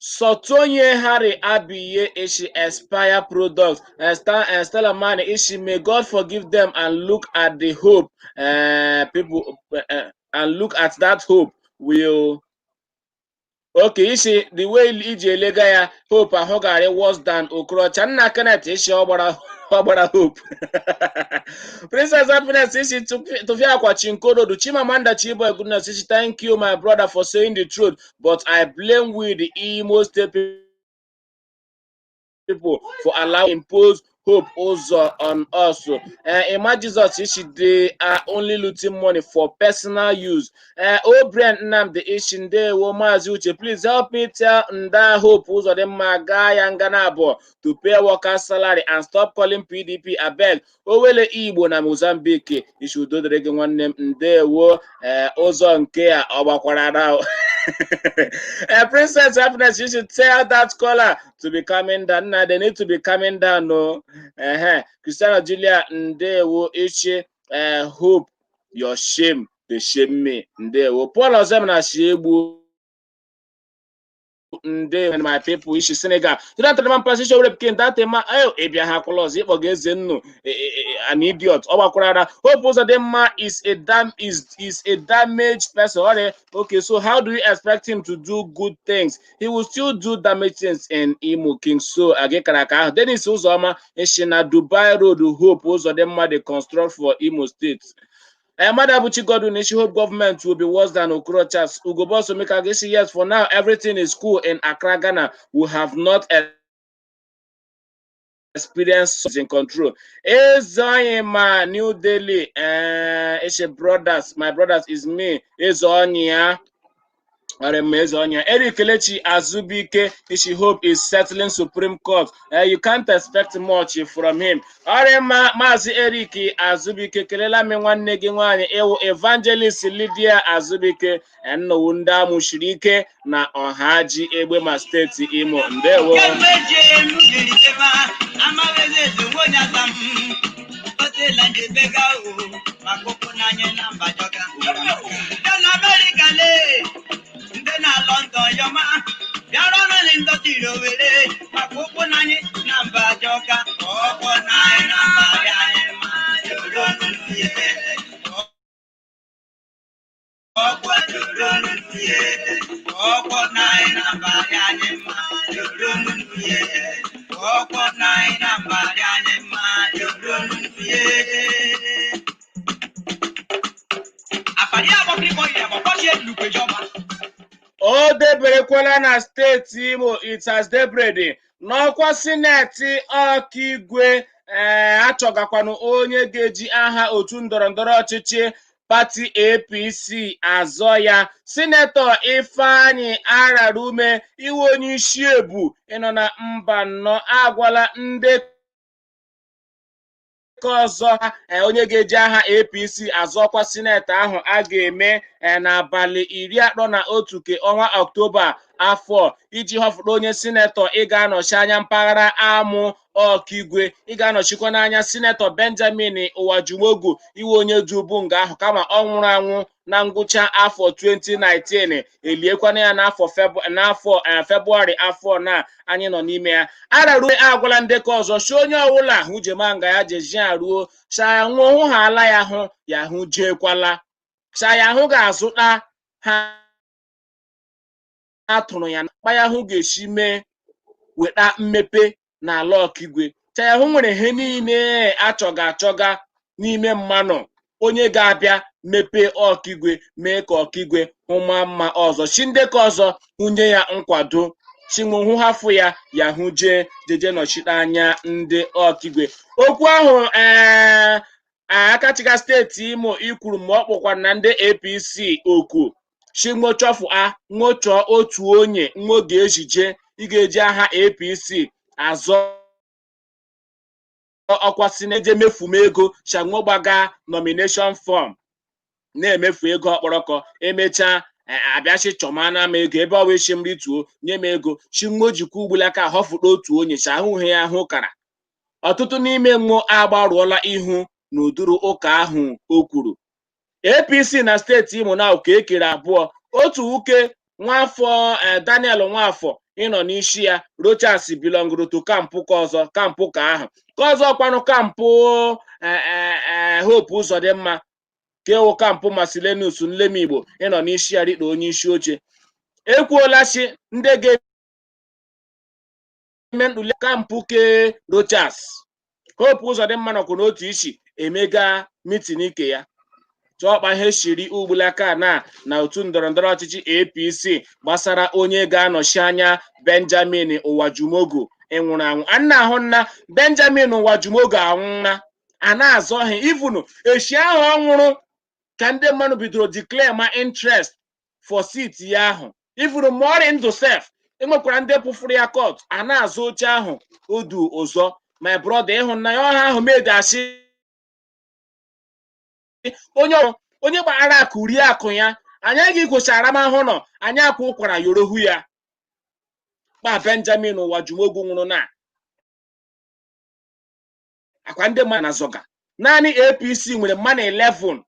Sotonye Harry Abiye Ishi, expire products. Stella Mani Ishi, may God forgive them and look at the hope. People and look at that hope will. Okay, isi the way iji elega ya, Hope ahụgarị worse than Okorocha. Nna Kenneth isi ọgbara ọgbara Hope. Princess Happiness isi tụfịa akwa chinkorodu. Chimamanda Chiboy Goodness isi, thank you, my brother, for saying the truth, but I blame we the Imo State people for allowing impose Hope Uzo on us. Emma Jesus isi, they are only looting money for personal use. O'Brien Nnamdi isi, ndewo Maazị Uche, please help me tell Nda Hope Uzodimma gaa ya ngana abụọ to pay workers salary and stop calling PDP, abeg. Owele Igbo na Mozambique isi, udo dịrị gị nwanne m, ndewo. Ụzọ nke a ọ gbakwara ara. Princess Happiness, you should tell that caller to be coming down. Now they need to be coming down. No, Christiana Julia ndewo ichi, Hope your shame they shame me. Ndewo. Paul Ozem na Shiegbu nde my people ishi Senegal. Jonathan Man Passion Rep King that ma eh ịbịa ha kwụla ọzọ ịkpọ gị eze nnu an idiot. Ọ gbakwara ara. Hope Uzodimma is a dam is a damaged person. Alright. Okay, so how do you expect him to do good things? He will still do damaged things in Imo King. So agịkara aka ahụ. Dennis Uzoma ishi na Dubai Road Hope Uzodimma dey construct for Imo State. Madabuchi Godwin Ishi, hope government will be worse than Okorocha's. Ugo Boss Omika Gesi, yes, for now, everything is cool in Accra, Ghana. We have not Experience is in control. Ezeonyima, New Delhi. Eshe brothers, my brothers is me. Ezeonya. Ezeonya. Eric Kelechi Azubike, Ishi Hope is settling Supreme Court. You can't expect much from him. Ọrịma Maazị Eric Azubike, kelela m nwanne gị nwaanyị ịwụ Evangelist Lydia Azubike, nnọwu ndị amụshiri ike na Ọhaji Egbema, steeti Imo. Ndewo. Kemgbe ji elu jiri jema amaghịzi ezu onye ata m otela njebega o maka ụkwụ n'anya na mba jọga ndị na Amerịka lee, ndị na London yọma bịara ọnụ ndọtiri Owere maka ụkwụ n'anyị na mba jọga ọkwụ n'anyị na mba dị anyị mma joro ihe ọkwụ joro ihe ọkwụ n'anyị na mba dị anyị mma joro ihe ọkwụ n'anyị na mba dị anyị mma joro ihe àpàdé àbọ̀kìrìkọ̀ yìí àbọ̀kọ́ ṣe lùpẹ̀jọba. O deberekwala na steeti Imo, it has debrede n'ọkwa sineti Ọkaigwe. Ee, achọgakwanụ onye ga-eji aha otu ndọrọndọrọ ọchịchị pati APC azọ ya. Sinetọ Ifeanyị Ararume, iwe onye isi ebu ịnọ na mba nnọọ, agwala ndị nke ọzọ onye ga-eji aha APC azọkwa sineti ahụ a ga-eme n'abalị 31 ke ọnwa Ọktoba afọ iji họpụta onye sinetọ ị ga-anọchi anya mpaghara Amụ Ọkigwe, ị ga-anọchikwa n'anya Sinetọ Benjamin Ụwajumogu, iwe onye dubu nga ahụ kama ọ nwụrụ anwụ na ngwụcha afọ 2019, eliekwana ya n'afọ Febụwarị afọ na anyị nọ n'ime ya. Ararume agwala ndekọ ọzọ si onye ọbụla hụ jema nga ya jezi ruo sha nwụọ hụ ha ala ya hụ ya hụ jeekwala sha ya hụ ga-azụta ha atụrụ ya mkpa ya hụ ga-esi mee weta mmepe n'ala Ọkigwe chayahụ nwere ihe niile achọga achọga n'ime mmanụ onye ga-abịa mepee Ọkigwe, mee ka Ọkigwe hụ maa mma ọzọ. Chi ndekọ ọzọ hụnye ya nkwado chinwe hụ hafụ ya ya hụ jee jeje nọchite anya ndị Ọkigwe. Okwu ahụ ee akachiga steeti Imo ikwuru ma ọ kpọkwara na ndị APC oku chinwo chọfụ a nwochọọ otu onye nwo ga-ejije ị ga-eji aha APC azọ ọkwa si na-eje mefu m ego shanwo gbaga nomination form na-emefu ego ọkpọrọkọ emechaa abịachi chọmana m ego ebe ọ bụ isi m rituo nye m ego chinwo jikwa ugbulaka họfụta otu onye cha ahụghị ya ahụ kara. Ọtụtụ n'ime mmụọ agbarụọla ihu n'ụdịrị ụka ahụ o kwuru. APC na steeti Imo na ka ekere abụọ, otu nwoke Nwafọ Daniel Nwafọ ịnọ n'isi ya, Rochas belongụrụ to kampụ ka ọzọ, kampụ ka ahụ ka ọzọ kwanụ kampụ Hope Uzodimma ka ewu kampụ Marcelinus Nlemigbo ịnọ n'isi ya dịka onye isi oche. Ekwuola si ndị ga-eme ntuli kampụ ke Rochas, Hope Uzodimma nọkwa n'otu isi emega meeting ike ya chọọkpa ihe shiri ugbulaka na otu ndọrọndọrọ ọchịchị APC gbasara onye ga-anọchi anya Benjamin Ụwajumogu ịnwụrụ anwụ. A na-ahụ nna Benjamin Ụwajumogu anwụna a na-azọghị ivunu echi ahụ ọ nwụrụ ka ndị mmadụ bidoro declare ma interest for seat ya ahụ ifuru ma ọrị ndụ sef enwekwara ndị pụfụrụ ya court a na-azụ oche ahụ odu ụzọ. My brother, ịhụnanya ọha ahụ medachi onye onye gbara akụ rie akụ ya anyị agaghị igwochi aramahụ nọ anyị akwa ụkwara yorohu ya kpa Benjamin Ụwajumogu nwụrụ na akwa ndị mmadụ na zọga. Naanị APC nwere mmanụ 11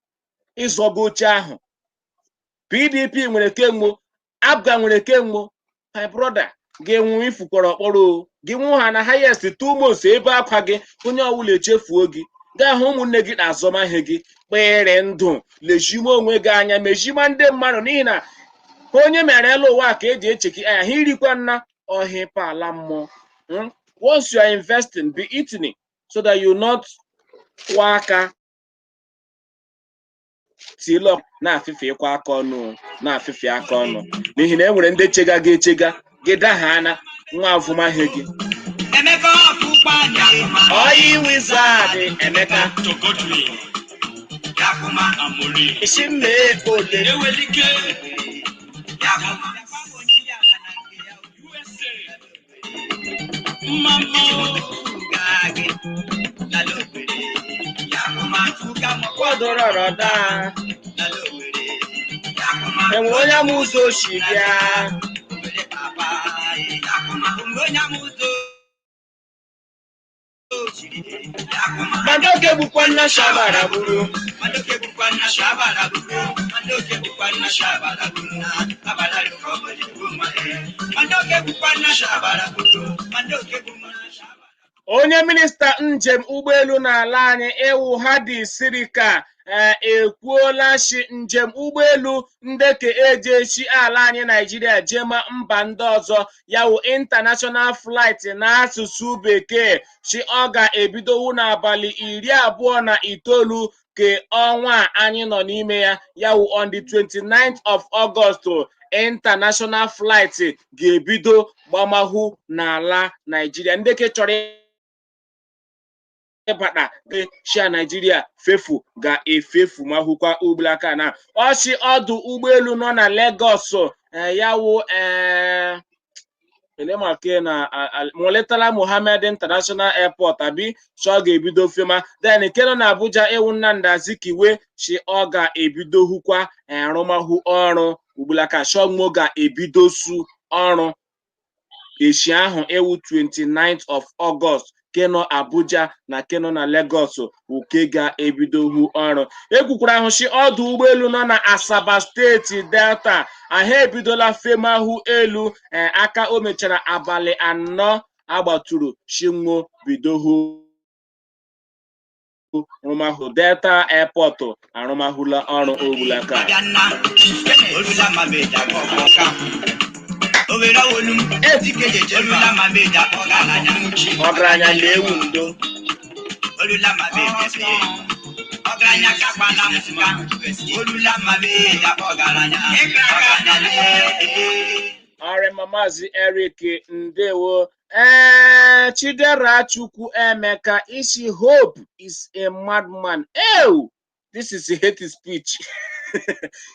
ịzọgo oche ahụ, PDP nwere kemgbe, APGA nwere kemgbe. My brother, gị nwụ ifukwara ọkpọrọ o gị nwụ ha na highest 2 months ebe akwa gị onye ọbụla echefuo gị gaa hụ ụmụnne gị na azọmahịa gị kpere ndụ lejime onwe gị anya mejima ndị mmadụ n'ihi na onye mere elu ụwa ka eji echeki anya ha irikwa nna ọhịa ala mmụọ. Once you are investing, be eating so that you not kwụọ aka tilo na-afịfị ịkwa aka ọnụ na-afịfị aka ọnụ n'ihi na e nwere ndị chega gị echega gị daha na nwa avụmahịa gị. Emeka ọfụ. Oyi Wizard Emeka. To Godwin. Amori. Isi mmee ole. Ewelike. USA. Mama. Kwadoro ọrọ daa. Enwe onye ama ụzọ oshi bịa. Madoke bụkwa nna shabara buru. Onye minista njem ụgbọelu n'ala anyị ewu Hadi Sirika ekwuola shi njem ụgbọelu ndeke eji echi ala anyị Naijiria jema mba ndị ọzọ, ya wụ international flight n'asụsụ bekee, shi ọ ga-ebidowu n'abalị 29 ke ọnwa a anyị nọ n'ime ya, ya wụ on the 29th of August, international flight ga-ebido gbamahu n'ala Naijiria. Ndeke chọrọ ịbata shia Naijiria fefu ga-efefu ma hụkwa ugbulaka na ọchị ọdụ ụgbọelu nọ na Lagos, ya wụ elemake na Murtala Muhammed International Airport abi chi ọ ga-ebido fema. Then nke nọ na Abuja ewu Nnamdi Azikiwe chi ọ ga-ebido hụkwa arụmahụ ọrụ ugbulaka shọgmo ga-ebidosu ọrụ echi ahụ ewu 29th of August. Ke nọ Abuja na ke nọ na Lagos uke ga-ebidohu ọrụ. Ekwukwara ahụ shi ọdụ ụgbọelu nọ na Asaba steeti Delta ahụ ebidola femahụ elu aka o mechara abalị 4 agbatụrụ shinwo bidohu rụmahụ. Delta Airport arụmahụla ọrụ ogbulaka. Ọgaranya na-ewu ndo. Ọrịa Maazị Eric, ndewo. Ee, Chidera Chukwu Emeka isi Hope is a madman. Ew, this is a hate speech.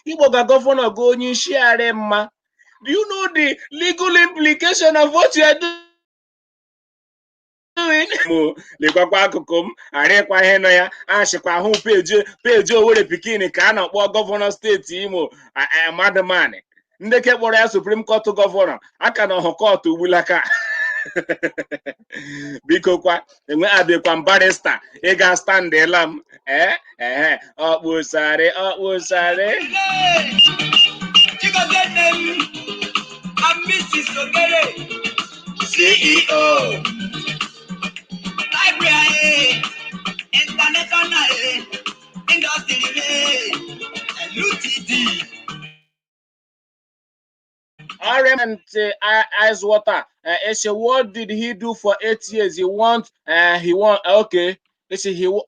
Igbo ga gọvanọ gị onye isi arị mma. Do you know the legal implication of what you are doing? Mo lekwakwa akụkụ m arịkwa ihe nọ ya achịkwa ahụ peji Owerri Pikin ka a na-akpọ gọvanọ steeti Imo madman. Ndị ke kpọrọ ya Supreme Court gọvanọ aka na ọhụ kọtụ ugbulaka. Biko kwa enwe abịakwa barista ịga standịla m ee ee ọkpụsarị ọkpụsarị. CEO Library International Industry LUTD. RMNT ice water. Eshe, what did he do for 8 years? He want, okay. Eshe,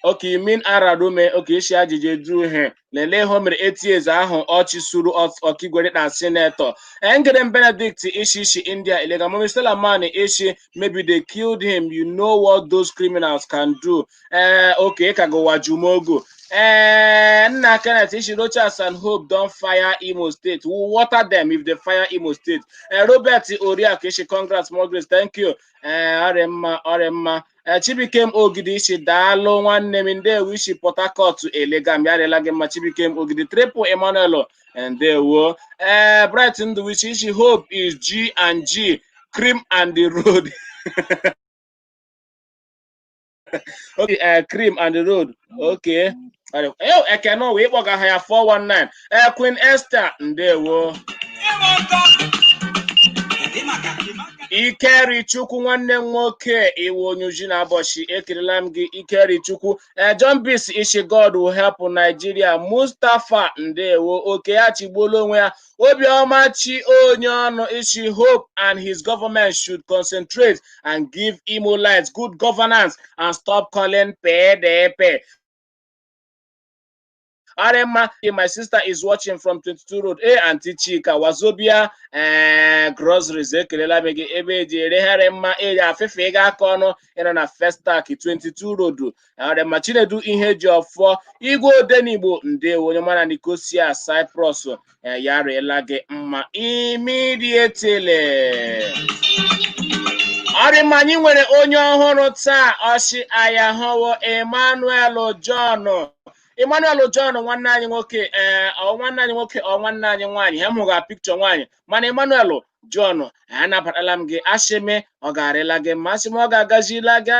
okay, you mean Ararume? Okay, Eshe ajije du he. Lele ho mere 8 years ahụ ọchị suru ọkigwere na senator. Engere Benedict ishi ishi India ilega Mami Stella Man ishi maybe they killed him. You know what those criminals can do. Okay, kagowa Jumogo. Nna Kenneth Ishi Rochas and Hope don fire Imo State. We'll water them if they fire Imo State. Robert Oriak Ishi, congrats, more grace. Thank you. Ọrịmma ọrịmma. Chibuikem Ogidi Ishi daalụ nwanne m, ndewo. Ishi Port Harcourt elega m yarịla gị mma. Chibuikem Ogidi Triple Emmanuel, ndewo. Bright Nduwichi Ishi Hope is G and G cream and the road. Okay, cream and the road. Okay. Ekene wee kpọga ha ya 419. Queen Esther, ndewo. Ikeri Chukwu nwanne m nwoke iwu onye uji na abọchị ekelela m gị Ikeri Chukwu. John Bis Ishi God will help Nigeria. Mustapha, ndewo. Oke ya chigbuola onwe ya. Obiọma Chi onye ọnụ Ishi Hope and his government should concentrate and give Imo lights good governance and stop calling PDP. Ọrịmma, my sister is watching from 22 Road. E Aunty Chika Wazobia, ee, groceries, ekelela m gị. Ebe eji eregharị mma, eji afịfe ịga aka ọnụ ịnọ na Festac 22 Road. Ọrịmma, Chinedu ihe ji ọfọ Igwe Odenigbo, ndewo, onye mara Nicosia, Cyprus, ya rịela gị mma immediately. Ọrịmma, anyị nwere onye ọhụrụ taa. Ọchị ayahọwo Emmanuel John, Emmanuel John, nwanne anyị nwoke. Ee, ọ nwanne anyị nwoke, ọ nwanne anyị nwaanyị. Ha mụga pikchọ nwaanyị, mana Emmanuel John, anabatala m gị. Ashịmị ọ ga-arịla gị mma, asị m ọ ga-agazila gị,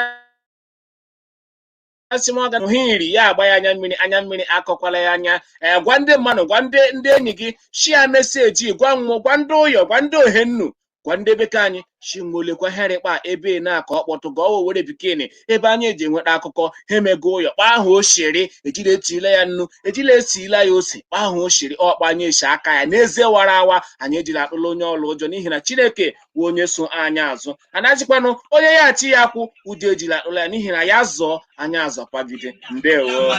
asị m ọ ga iri ya agba ya anya mmiri, anya mmiri akọkwala ya anya. Ee, gwa ndị mmadụ, gwa ndị enyi gị, share message, gwa nwụ, gwa ndị ụyọ, gwa ndị ohennu, gwa ndị bekee anyị shimolekwa herikpa ebe na ka ọ kpọtụ ga ọwụ were bikini ebe anyị eji enweta akụkọ. Ha emego ụyọ kpa ahụ oshiri, ejila etile ya nnu, ejila esila ya ose, kpa ahụ oshiri ọkpa. Anyị eshi aka ya n'eze wara awa. Anyị ejila akpụla onye ọla ụjọ, n'ihi na Chineke bụ onye so anyị azụ. Anachikwanụ onye ya achị ya kwụ ụjọ, ejila akpụla ya, n'ihi na ya zọọ anyị azọkwagide. Ndewo.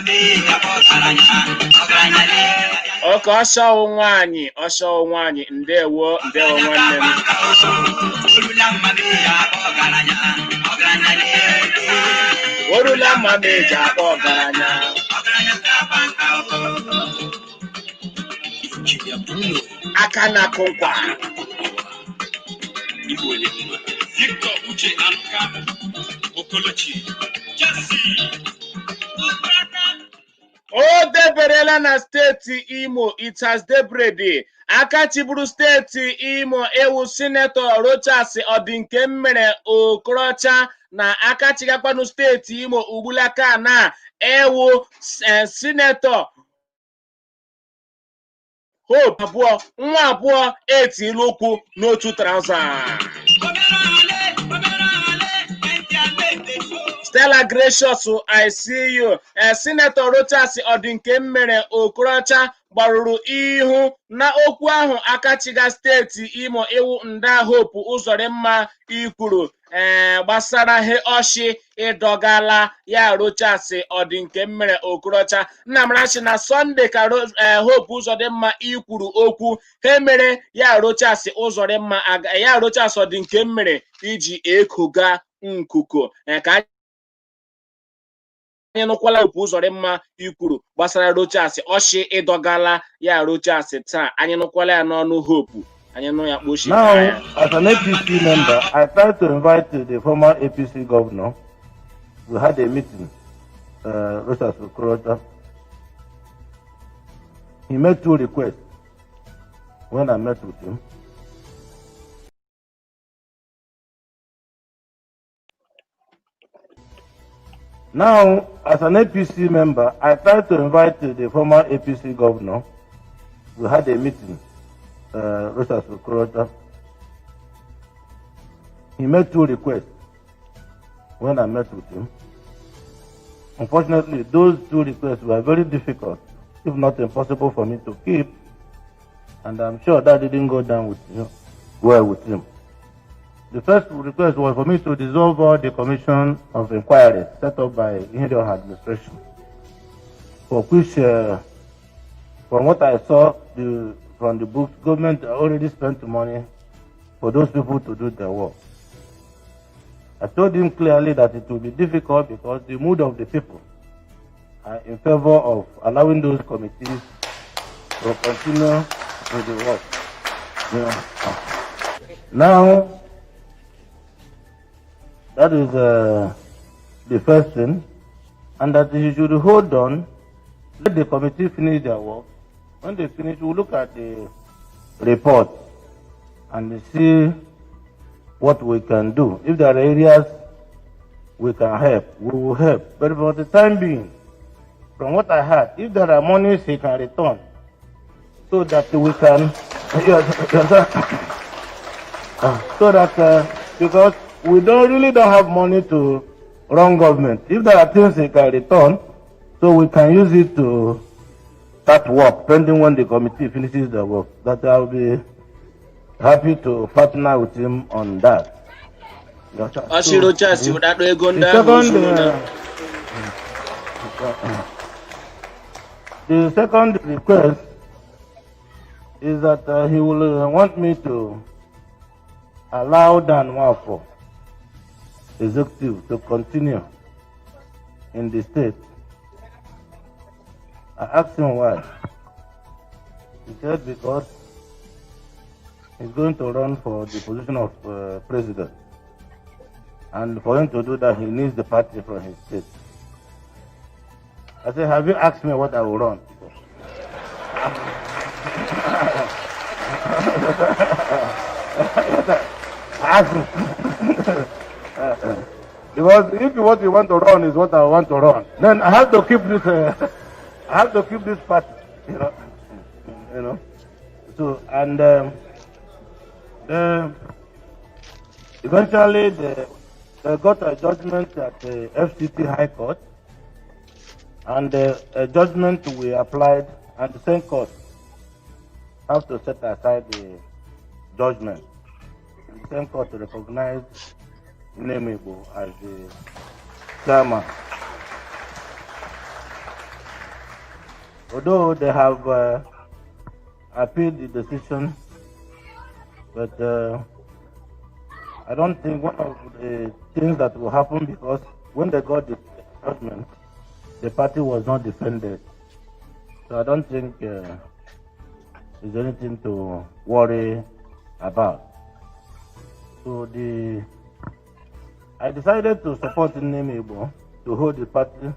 Oke ọsọwụ nwaanyị, ọsọwụ nwaanyị. Ndewo, ndewo, nwanne m. Orula mma m eji akpọ ọgaranya. Aka na-akụ nkwa. Victor Uche Anuka Okolochi Jesse. O deberela na steeti Imo. It has debrede. Aka chịburu steeti Imo, ewu Sinetọ Rochas Ọdịnke mere Okorocha, na aka chigakwanụ steeti Imo ugbulaka na ewu Sinetọ Hope abụọ nwa abụọ etila ụkwụ n'otu trouser. Stella Gracious, I see you. Senator Rochas Ọdịnke mere Okorocha gbarụrụ ihu na okwu ahụ akachiga steeti Imo iwu nda Hope Uzodimma ikwuru ee gbasara he ọchị ịdọgala ya. Rochas Ọdịnke mere Okorocha Nnamrachi na Sọnde ka Hope Uzodimma ikwuru okwu he mere ya. Rochas Uzodimma ya, Rochas Ọdịnke mere iji ekoga nkuko ka anyị nụkwala Hope Uzodimma ikwuru gbasara Rochas ọchị ịdọgala ya. Rochas taa anyị nụkwala ya n'ọnụ Hope, anyị nụ ya kpochi. Now, as an APC member, I tried to invite the former APC governor. We had a meeting, Rochas Okorocha. He made two requests when I met with him. Now, as an APC member, I tried to invite the former APC governor. We had a meeting, Rochas Okorocha. He made two requests when I met with him. Unfortunately, those two requests were very difficult, if not impossible for me to keep, and I'm sure that didn't go down with him, well with him. The first request was for me to dissolve all the commission of inquiry set up by Ihedioha administration, for which, from what I saw from the books, government already spent money for those people to do their work. I told him clearly that it will be difficult because the mood of the people are in favor of allowing those committees to continue with the work. Yeah. Now, that is the first thing, and that you should hold on, let the committee finish their work. When they finish, we'll look at the report and see what we can do. If there are areas we can help, we will help. But for the time being, from what I heard, if there are monies he can return, so that we can, so that because we don't really don't have money to run government. If there are things he can return, so we can use it to start work, pending when the committee finishes their work. That I will be happy to partner with him on that. Ọchị Rochas wụdakpo ego ndị The ahụ second, zuru na The second request is that he will want me to allow Dan Nwafor, executive, to continue in the state. I asked him why. He said because he's going to run for the position of president. And for him to do that, he needs the party from his state. I said, "Have you asked me what I will run for?" Ask me. Because if what you want to run is what I want to run, then I have to keep this party. So, and eventually they got a judgment at the FCT High Court, and a judgment we applied, and the same court have to set aside the judgment. The same court recognized Nlemigbo as the chairman. Although they have appealed the decision, but I don't think one of the things that will happen, because when they got the judgment, the party was not defended. So I don't think there's anything to worry about. So I decided to support Nlemigbo to hold the party.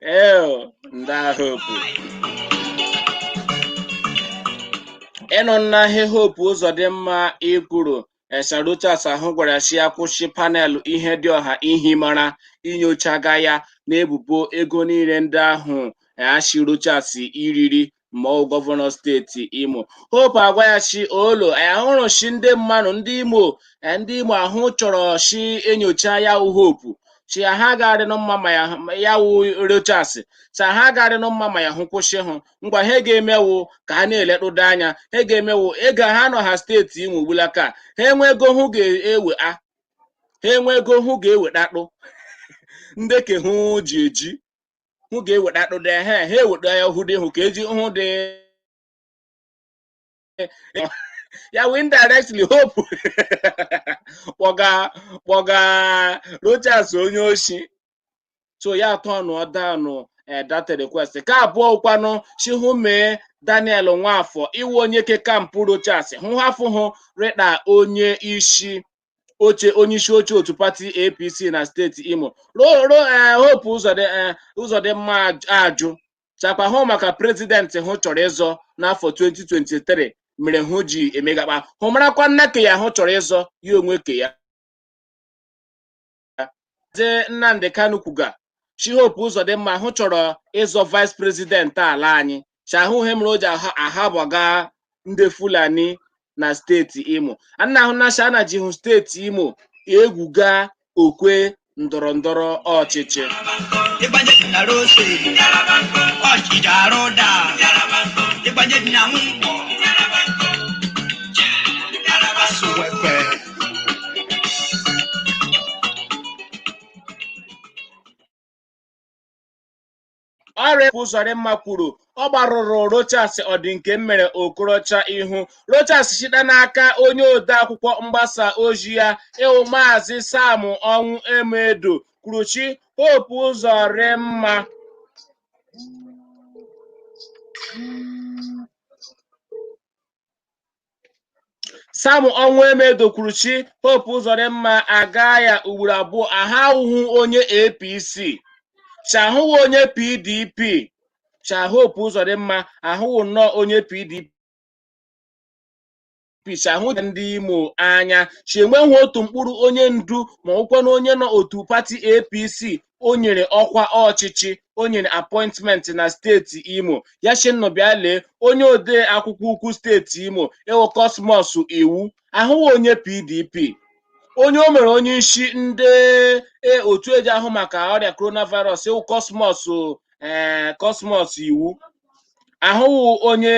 Eo, ndị Hope. Ịnụ nna ihe Hope Uzodimma ikwuru Rochas ahụ gwara shi ya kwụsị panel ihe dị ọha ihi mara inyochaga ya n'ebubo ego niile ndị ahụ ashi Rochas iriri ma ọ gọvanọ steeti Imo. Hope agwa ya shi olo ahụrụ shi ndị mmadụ ndị Imo, ndị Imo ahụ chọrọ shi enyocha ya wụ Hope shi ha ga-adịnụ mma ma ya wụ Rochas sa ha ga-adịnụ mma ma ya hụ kwụsị hụ ngwa ha ga-emewu ka ha na-eletụdo anya ha ga-emewu ego ha nọ ha steeti Imo ugbulaka ha enwe ego hụ ga-ewe a ha enwe ego hụ ga-ewetatụ ndị ke hụ ji eji hụ ga-ewetatụ dị ha ha eweta ya hụ dị hụ ka eji hụ dị ya wee indirectly Hope kpọga Rochas onye oshi. So ya atọ down that request. Ka abụọ kwanụ shi hụ mee Daniel Nwafọ iwu onye ke kampụ Rochas hụ hafụ hụ rịta onye isi oche onye isi oche otu pati APC na steeti Imo. Hope Uzodimma ajụ chakwa hụ maka prezidenti hụ chọrọ ịzọ n'afọ 2023 mere hụ ji emegakpa hụ marakwa nna ke ya hụ chọrọ ịzọ ya onwe ke ya. Nnamdi Kanu kwuga shi Hope Uzodimma hụ chọrọ ịzọ vice president ala anyị chahụ ihe mere o ji ahabọga ndị Fulani na steeti Imo. Anna ahụ na ana ji hụ steeti Imo egwuga okwe ndọrọ ndọrọ ọchịchị. Ịgbanye dị na rose, ọchịcha arụ da. Ịgbanye dị na nwụnkwọ. Asụwekwe. Ọrịa Uzodimma kwuru ọ gbarụrụ Rochas ọdị nke mere Okorocha ihu. Rochas site n'aka onye ode akwụkwọ mgbasa ozi ya ịwụ Maazị Sam Ọnwụ Emedo kwuru chi Hope Uzodimma Sam Ọnwụ Emedo kwuru chi Hope Uzodimma aga ya ugboro abụọ ahụhụ onye APC chahụghị onye PDP cha Hope Uzodimma ahụghị nnọọ onye PDP chahụ ndị Imo anya chi enweghị otu mkpụrụ onye ndu ma ọkwa na onye nọ otu pati APC o nyere ọkwa ọchịchị o nyere apọịntmentị na steeti Imo ya chi bịa lee onye ode akwụkwọ ukwu steeti Imo ịwụ Cosmos Iwu ahụghị onye PDP onye o mere onye isi ndị otu eji ahụ maka ọrịa coronavirus ịwụ Cosmos Cosmos Iwu ahụghị onye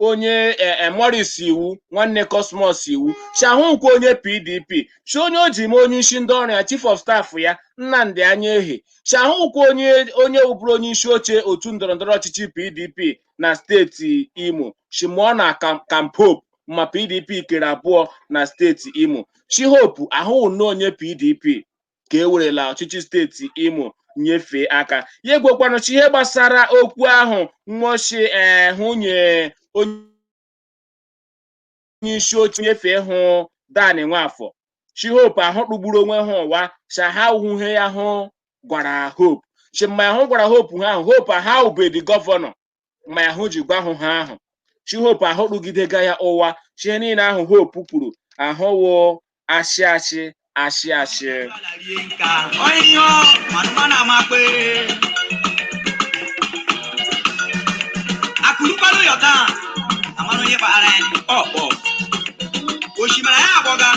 Onye Morris Iwu, nwanne Cosmos Iwu, shi ahụkwa onye PDP, shi onye o ji mee onye isi ndị ọrụ ya, chief of staff ya, Nnamdi Anyaehie, shi ahụkwa onye wụbụrụ onye isi oche otu ndọrọndọrọ ọchịchị PDP na steeti Imo, shi mụọ na Camp Hope ma PDP kere abụọ na steeti Imo, shi Hope ahụhụ na onye PDP ka e werela ọchịchị steeti Imo nyefee aka ya. Egwekwanụchi ihe gbasara okwu ahụ nwochi ee nwunye onye isi oche nyefee hụ Dan Nwafọ, shi Hope ahụ kpụgburu onwe ha ụwa sha ha ihe ya hụ gwara Hope, shi mma ahụ gwara Hope ha ahụ Hope ahụ bedi governor mma ahụ ji gwa hụ ha ahụ, shi Hope ahụ kpụgidega ya ụwa, shi ihe niile ahụ Hope kwuru ahụwo ashị ashị ashị ashị. Rie nka onye manụmanụ amakpe akụrụkwanụ yọta amara onye kpaghara ya ọkpọ osimiri ya agbọga.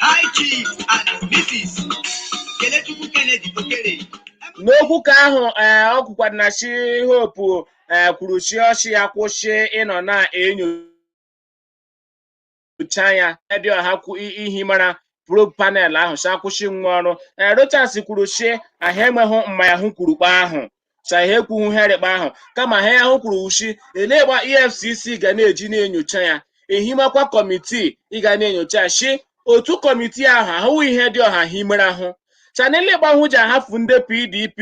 High Chief and Mrs. Kelechukwu Kennedy Okere. N'okwu ka ahụ ee ọ kwukwara na chi Hope ee kwuru chi ọchị ya kwụsị ịnọ na-enyocha ya dị ọha kwu ihi mara probe panel ahụ si akwụsị nwa ọrụ. Ee, Rochas kwuru chi ahụ enweghị mmanya hụ kwuru kpa ahụ sa ihe ekwughị herịkpa ahụ, kama ha ahụ kwuru uchi elegba EFCC ga na-eji na-enyocha ya, ehimakwa committee ịga na-enyocha ya, shi otu committee ahụ ahụghị ihe dị ọha himere ahụ chanel ịgbahụ ji ahafụ ndị PDP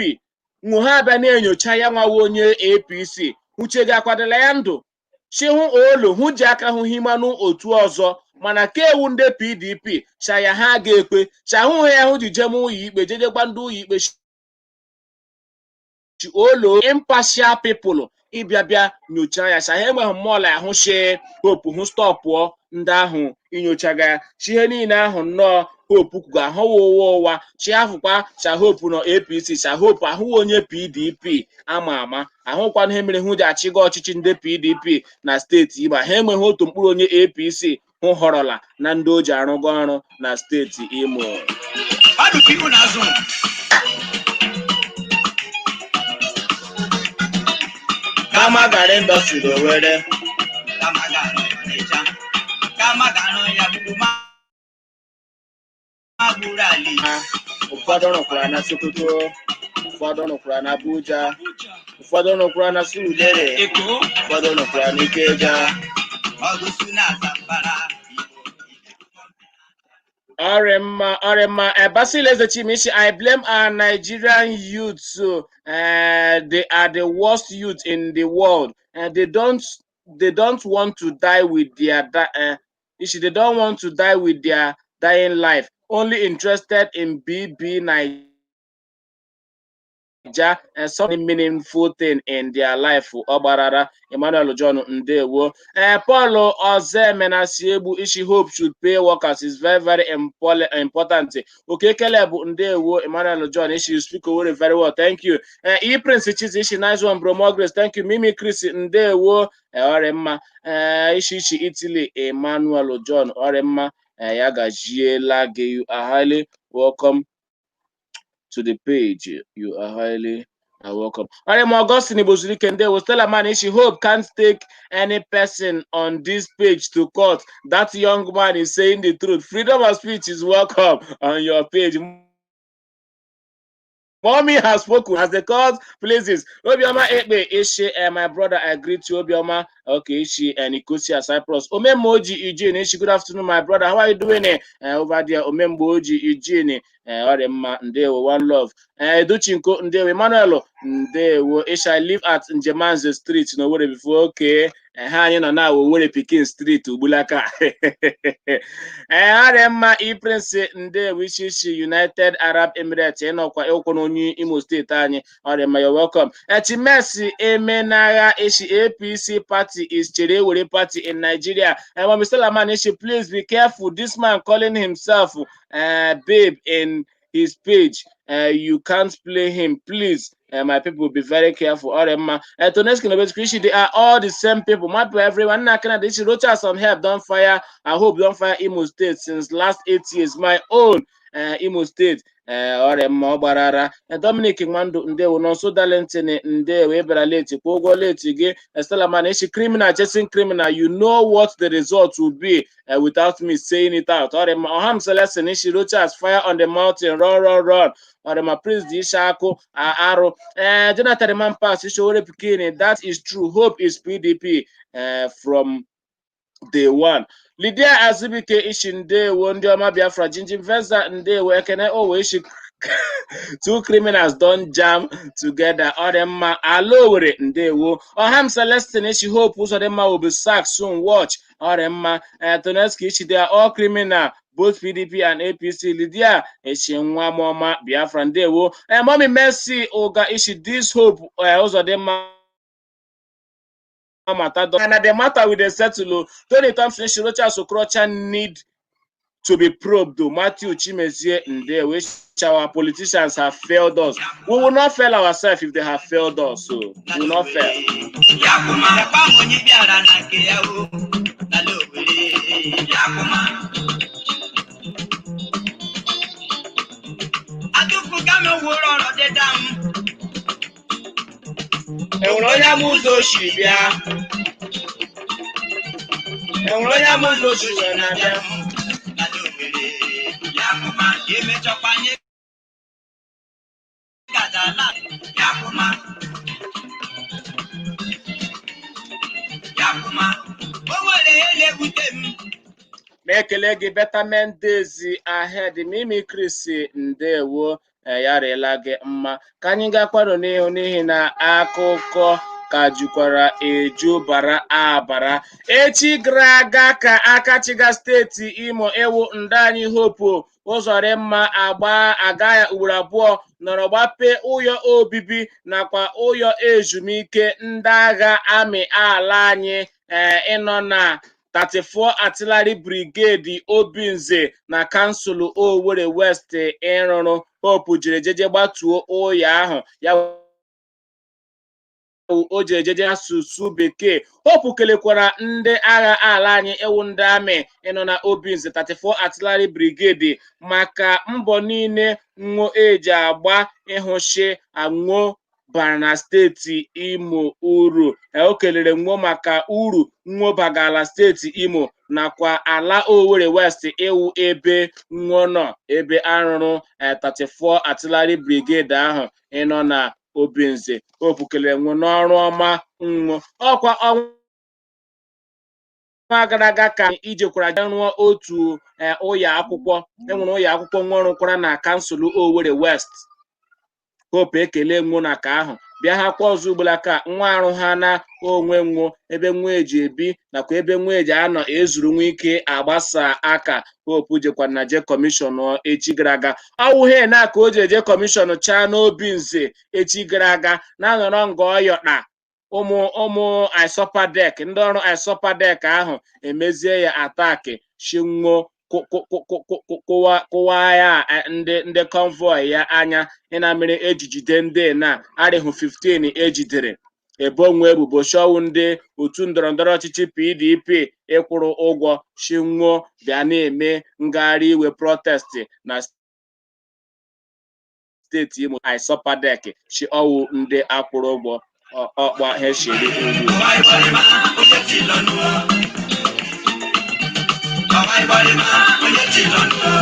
nwụ ha abịa na-enyocha ya nwawa onye APC uche ga-akwadola ya ndụ chi hụ olu hụ ji aka hụ himanụ otu ọzọ, mana ka ewu ndị PDP cha ya ha ga-ekwe cha hụ ya hụ ji jem ụlọ ikpe jejekwa ndị ụlọ ikpe chi olo impartial people ịbịa bịa nyochaa ya, sa ha enweghị mmụọ la ahụ shi Hope hụ stopụọ ndị ahụ inyochaga ya, chi ihe niile ahụ nnọọ Hope kwugo ahụwa ụwa ụwa chi afụkwa cha Hope nọ APC cha Hope ahụwa onye PDP ama ama ahụkwana ihe mere hụ ji achịga ọchịchị ndị PDP na steeti Imo. Ha enweghị otu mkpụrụ onye APC hụ họrọla na ndị o ji arụgo ọrụ na steeti Imo. Mmadụ ka ihu na-azụ. Kama gara industry Owerri. Kama gara Ọnịcha, kama gara ya gburu ma gburu ali. Ụfọdụ rụkwara na Sokoto, ụfọdụ rụkwara na Abuja, ụfọdụ rụkwara na Surulere, Èkó. ụfọdụ rụkwara na Ikeja. Ọgụsụ na Zamfara Igbo. Ọrịmma, ọrịmma. Basil Ezechimishi, I blame our Nigerian youths. They are the worst youth in the world. They don't want to die with their issue. They don't want to die with their dying life. Only interested in BB Naija and something meaningful thing in their life. Ọgbarara Emmanuel John, ndewo. Paul Ozemenasiegbu Ishi, Hope should pay workers is very very important. Okay, Caleb, ndewo. Emmanuel John Ishi, you speak Owerri very well, thank you. E Prince Chizi Ishi, nice one, bro. More grace, thank you. Mimi Chris, ndewo. Ọrịmma. Ishi Ishi Italy, Emmanuel John, ọrịmma. Ya gajiela gị. You are highly welcome to the page. You are highly welcome. All right, Augustine Ibozulike, ndewo. Stella Man Ishi, Hope can't take any person on this page to court. That young man is saying the truth. Freedom of speech is welcome on your page. Mommy has spoken as the court pleases. Obioma Ekpe Ishi, my brother, I greet you, Obioma. Okay, Ishi and Nicosia, Cyprus. Omemoji Eugene Ishi, good afternoon, my brother. How are you doing over there? Omemboji Eugene, Orema, ndewo, one love. Educhinko, ndewo, Emmanuel, ndewo. Ishi, I live at Njemanze Street, no worry before, okay. Ha anyị nọ na Owerri Pikin Street ugbulaka. Ee, arịmma. Prince, ndewo. Ishi ishi United Arab Emirates ịnọkwa ịkwụ n'onye Imo steeti anyị. Ọrịmma, you're welcome. Chimesi Emenagha Ishi, APC party is Cherewere party in Nigeria. And Mr. Laman Ishi, please be careful, this man calling himself babe in his page, you can't play him, please. My people, be very careful. Ọrịmma. Toneski Nobeski, they are all the same people. My people, everyone. Nakana, this Rochas on help don't fire. I hope don't fire Imo State since last 8 years. My own Imo State. Ee, ọrịa mma ọ gbara ara. Dominic Nwandụ, ndewo. Nọnso Darlington, ndewo. Ị bịara late, kwụọ ụgwọ late gị. Stella Man ishi, "Criminal chasing criminal, you know what the result will be without me saying it out." Ọrịa mma. Ọham Celestin ishi, "Rochas, fire on the mountain, run, run, run." Ọrịa Prince dị isha akụ arụ. Ee, Jonathan Mampas ishi, "Owere pikin, that is true. Hope is PDP from day one." Lydia Azubike ishi, "Ndewo, ndị ọma Biafra." Jinjin Veza, ndewo. Ekene Owe ishi, "Two criminals don jam together." Ọ dị mma. Ala Owere, ndewo. Ọham Celestin ishi, "Hope Uzodimma will be sacked soon, watch." Ọ dị mma. Toneski ishi, "They are all criminal, both PDP and APC." Lydia ishi, "Nwa mọma Biafra, ndewo." Mommy Mercy Oga ishi, "This Hope Uzodimma matter don and na the matter we dey settle o." Tony Thompson ishi, "Rochas Okorocha need to be probed o." Matthew Chimezie, ndewo. Our politicians have failed us. We will not fail ourselves if they have failed us, so we will not fail. Yakuma, ekwa m onye bịara na nke ya o, n'ala Owerri. Yakuma. Adúfù kámi wúrọ̀ ọ̀rọ̀ dídá m. Enwere onye ama ụzọ oshi bịa? Enwere onye ama ụzọ oshi wee na-abịa? N'ala Owerri. Yakuma, emechọkwa anyị gada ala. Yakuma. Yakuma. O nwere ihe na-ewute m. Na-ekele gị. Betterment days ahead. Mimi Chris, ndewo. Ya rịela gị mma. Ka anyị gakwado n'ihu, n'ihi na akụkọ ka jukwara eju bara abara. Echi gara aga ka aka chiga steeti Imo, ewu ndị anyị Hope Uzodimma, agba aga ya ugboro abụọ, nọrọ gbape ụyọ obibi nakwa ụyọ ezumike ndị agha amị ala anyị, ee, ịnọ na 34 Artillery Brigade Obinze na kansụl Owerri West ịrụrụ. Hope jere jeje gbatuo ụyọ ahụ ya o ji ejeje asụsụ Bekee. Hope kelekwara ndị agha ala anyị, ewu ndị amị ịnọ na Obinze 34 Artillery Brigade, maka mbọ niile nwo eji agba ịhụshi anwụ bara na steeti Imo uru. O kelere nwo maka uru nwo bagala steeti Imo nakwa ala Owerri West, ewu ebe nwo nọ, ebe arụrụ 34 Artillery Brigade ahụ ịnọ na Obinze. Hope kelere nwo n'ọrụ ọma nwo. Ọkwa ọnwa gara aga ka ijekwara jee rụọ otu ụyọ akwụkwọ. Enwere ụyọ akwụkwọ nwa rụkwara na kansụl Owerri West. Hope ekele nwo na ka ahụ bịa ha kwa ọzọ ugboro ka nwa arụ ha na onwe nwo, ebe nwa eji ebi nakwa ebe nwa eji anọ ezuru nwa ike agbasa aka. Hope jekwana na je commission echi gara aga. Ọwụghị na ka o ji eje commission chaa n'Obinze echi gara aga, na-anọrọ nga ọyọkpa ụmụ ụmụ ISOPADEC, ndị ọrụ ISOPADEC ahụ emezie ya attack, shinwo kụwa ya ndị convoy ya anya. Ịna mere ejijide ndị na arịhụ 15 ejidere ebo nwe ebubo shọwụ ndị otu ndọrọndọrọ ọchịchị PDP ịkwụrụ ụgwọ shinwo bịa na-eme ngagharị iwe protest na steeti Imo. ISOPADEC chi ọwụ ndị akwụrụ ụgwọ ọkpa ha shiri ugbu. Ọwa ìbọ̀lìmá, onye ti lọ́nu o. Ọwa ìbọ̀lìmá, onye ti lọ́nu o.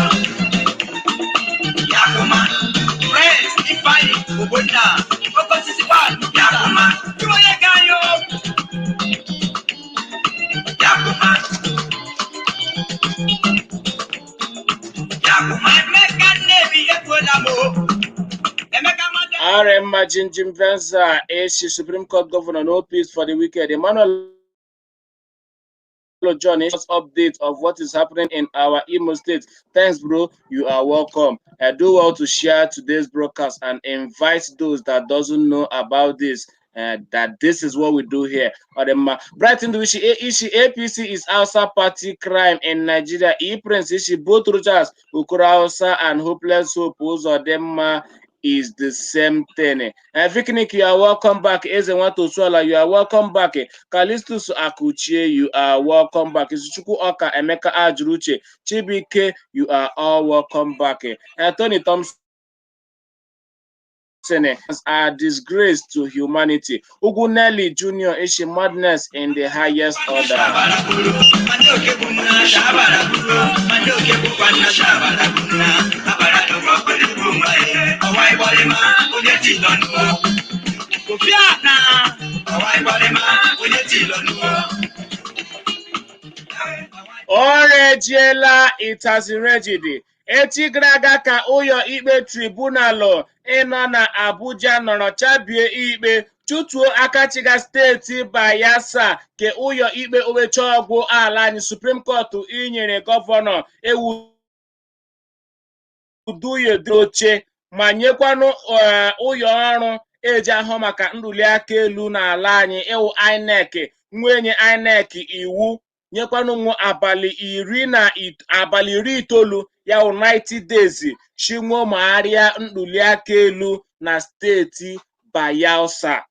Yakuma, Prince Ifeanyi Ogbonna, Oke osisi Pan, Yakuma, Iwere ka anyị o. Yakuma. Yakuma, Emeka Nnebi ekwuola m o. Emeka Mada. RM Jinjim Venza AC, "Supreme Court Governor, no peace for the wicked." Emmanuel John, update of what is happening in our Imo State. Thanks, bro. You are welcome. Do well to share today's broadcast and invite those that doesn't know about this. That this is what we do here. Brighton Ishi, Ishi, "APC is Hausa party crime in Nigeria." E Prince Ishi, "Both Rochas Okoro Hausa and Hopeless Hope Uzodimma is the same thing." Viknik, you are welcome back. Eze Nwatosuala, you are welcome back. Kalistus Akuchie, you are welcome back. Izuchukwu Oka, Emeka Ajuruche, Chibike, you are all welcome back. Tony Thompson. Are disgrace to humanity. Ugwu Nelly Jr. Ishi, madness in the highest order. Ndị oke bụ nna shabara buru, ndị oke bụkwa nna shabara bụ nna abara dọrọ pẹ̀lú nwa ya. Ọwa ịgbọrịma onye ti lọ nù. Kofi àná ọwa ịgbọrịma onye ti lọ nù. O rejiela itazirejidi. Echi gara aga ka ụlọ ikpe tribunal ịnọ na Abuja nọrọ chabie ikpe chụtuo akachiga steeti Bayelsa ke ụlọ ikpe owechaọgwụ ala anyị, Supreme Court, inyere gọvanọ ewu Duye oche ma nyekwanụ ụlọ ọrụ eji ahụ maka ntuliaka elu n'ala anyị, ịwụ INEC, nwenye INEC iwu, nyekwanụ nwu abalị 90, ya wụ 90 days, chinwo magharịa ntuliaka elu na steeti Bayelsa.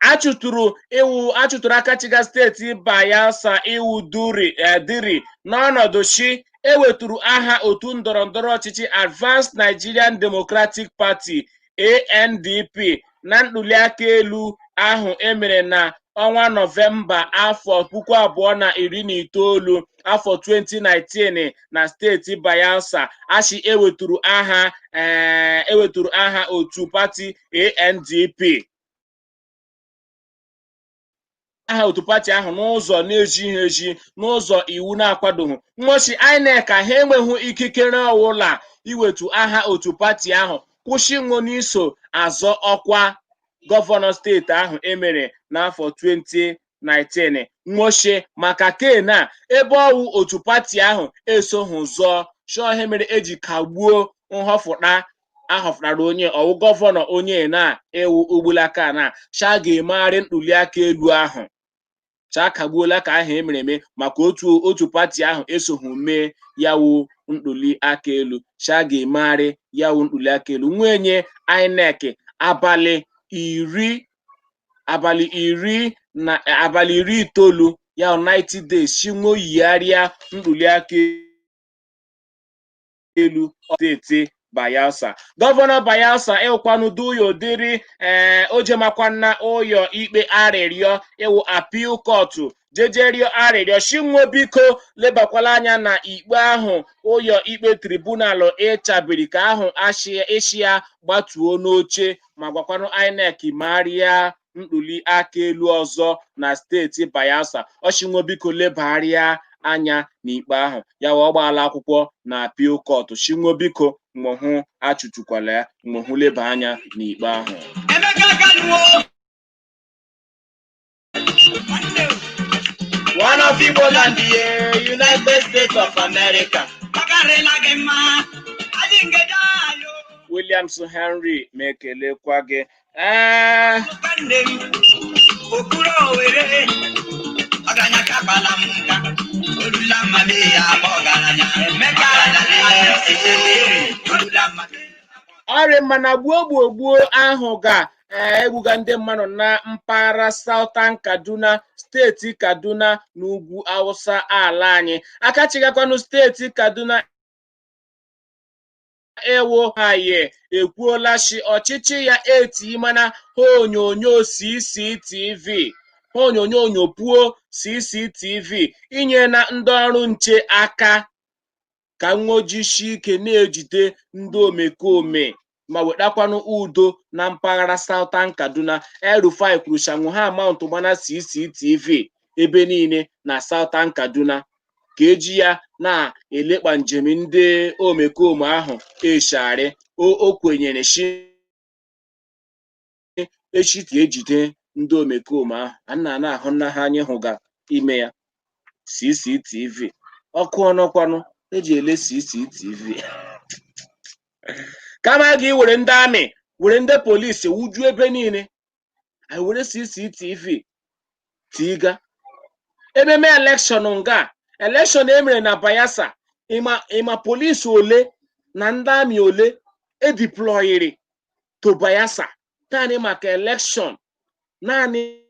Achụtụrụ iwu, achụtụrụ akachiga steeti Bayelsa, iwu duri diri n'ọnọdụ chi eweturu aha otu ndọrọ ndọrọ ọchịchị Advanced Nigerian Democratic Party, ANDP, na ntuliaka elu ahụ emere na ọnwa Nọvemba afọ 2019, afọ 2019, na steeti Bayelsa. Ashi eweturu aha otu pati ANDP, aha otu pati ahụ n'ụzọ na-ejighị eji, n'ụzọ iwu na-akwadoghị. Mmochi INEC ha enweghị ikikere ọwụla iwetu aha otu pati ahụ, kwụsị nwụ n'iso azọ ọkwa gọvanọ steeti ahụ emere n'afọ 2019. Nwochie maka kena ebe ọwụ otu pati ahụ esoghị zọọ chọọ ihe mere eji kagbuo nhọfụta ahọpụtara onye ọwụ gọvanọ onye na-ewu ugbulaka na cha ga-emegharị ntuliaka elu ahụ, cha kagbuola ka ahụ emere eme maka otu pati ahụ esoghi mee ya wụ ntuli aka elu, cha ga-emegharị ya wụ ntuli aka elu. Nwenye INEC abalị iri na abalị 90, ya wụ 90 days, chinwo yigharịa ntuli aka elu steeti Bayelsa. Gọvanọ Bayelsa ịwụkwanụ Duyo dịrị ee ojemakwana ụyọ ikpe arịrịọ, ịwụ appeal court, jeje rịọ arịrịọ chinwo biko lebakwala anya na ikpe ahụ ụyọ ikpe tribunal ịchabiri ka ahụ ịshị ya gbatuo n'oche, ma gwakwanụ INEC marịa ntuli aka elu ọzọ na steeti Bayelsa. Ọchinwo biko lebagharịa anya n'ikpe ahụ ya wee ọ gbaala akwụkwọ na appeal court, chinwo biko mgbe achụtukwala ya, mgbe hụ leba anya n'ikpe ahụ. Emeka Kanuo. One of Igbo land, United States of America. Ọ karịla gị mma. Adị ngeje ayo. Williams Henry, ma ekelekwa gị ee. Nwanne m, okpuru Owere, ọgaranya kagbala m nka, olula mma mee ya akpọ ọgaranya. Emeka olula mma. Ọrịa mana gbuo gbuo gbuo ahụ ga-egbuga ndị mmadụ na mpaghara Southern Kaduna, steeti Kaduna, n'ugwu Awụsa ala anyị. Aka chigakwanụ steeti Kaduna, ewo haye, ekwuola shi ọchịchị ya eti mana ha onyonyo CCTV, ha onyonyo nyopuo CCTV inye na ndị ọrụ nche aka ka nwojishi ike na-ejide ndị omekome ma wetakwanụ udo na mpaghara Southern Kaduna. El-Rufai kwuru shanwu ha mount mana CCTV ebe niile na Southern Kaduna ka eji ya na-elekpa njem ndị omekome ahụ eshari. O kwenyere shi echi ka ejide ndị omekome ahụ a na na-ahụ nna ha anyị hụga ime ya. CCTV ọkụ ọnọkwanụ eji ele CCTV, kama a ga-ewere ndị amị, were ndị polisi wujuo ebe niile, anyị were CCTV tiga ememe election. Nga election emere na Bayelsa, ịma polisi ole na ndị amị ole edeployiri to Bayelsa naanị maka election, naanị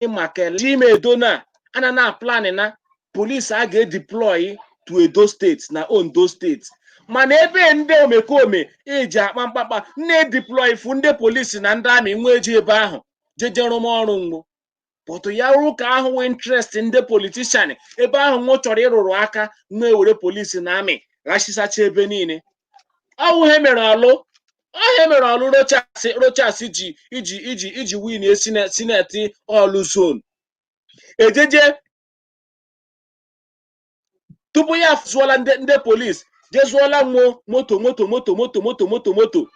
maka ime Edo na ana na plan na polisi a ga-edeploy to Edo Steeti na Ondo Steeti. Mana ebe ndị omekome eji akpa mkpakpa na-edeploy fu ndị polisi na ndị army nwa eji ebe ahụ jeje rụmọrụ mgbu pụtụ ya rụ ka ahụ nwee interest ndị politician ebe ahụ nwụ chọrọ ịrụrụ aka na-ewere polisi na army ghachisacha ebe niile. Ọwụ ihe mere ọlụ, ọhịa mere ọlụ Rochas ji iji win senate ọlụ zone ejeje tupu ya zụọla ndị polisi, jee zụọla nwo moto moto moto moto moto moto moto,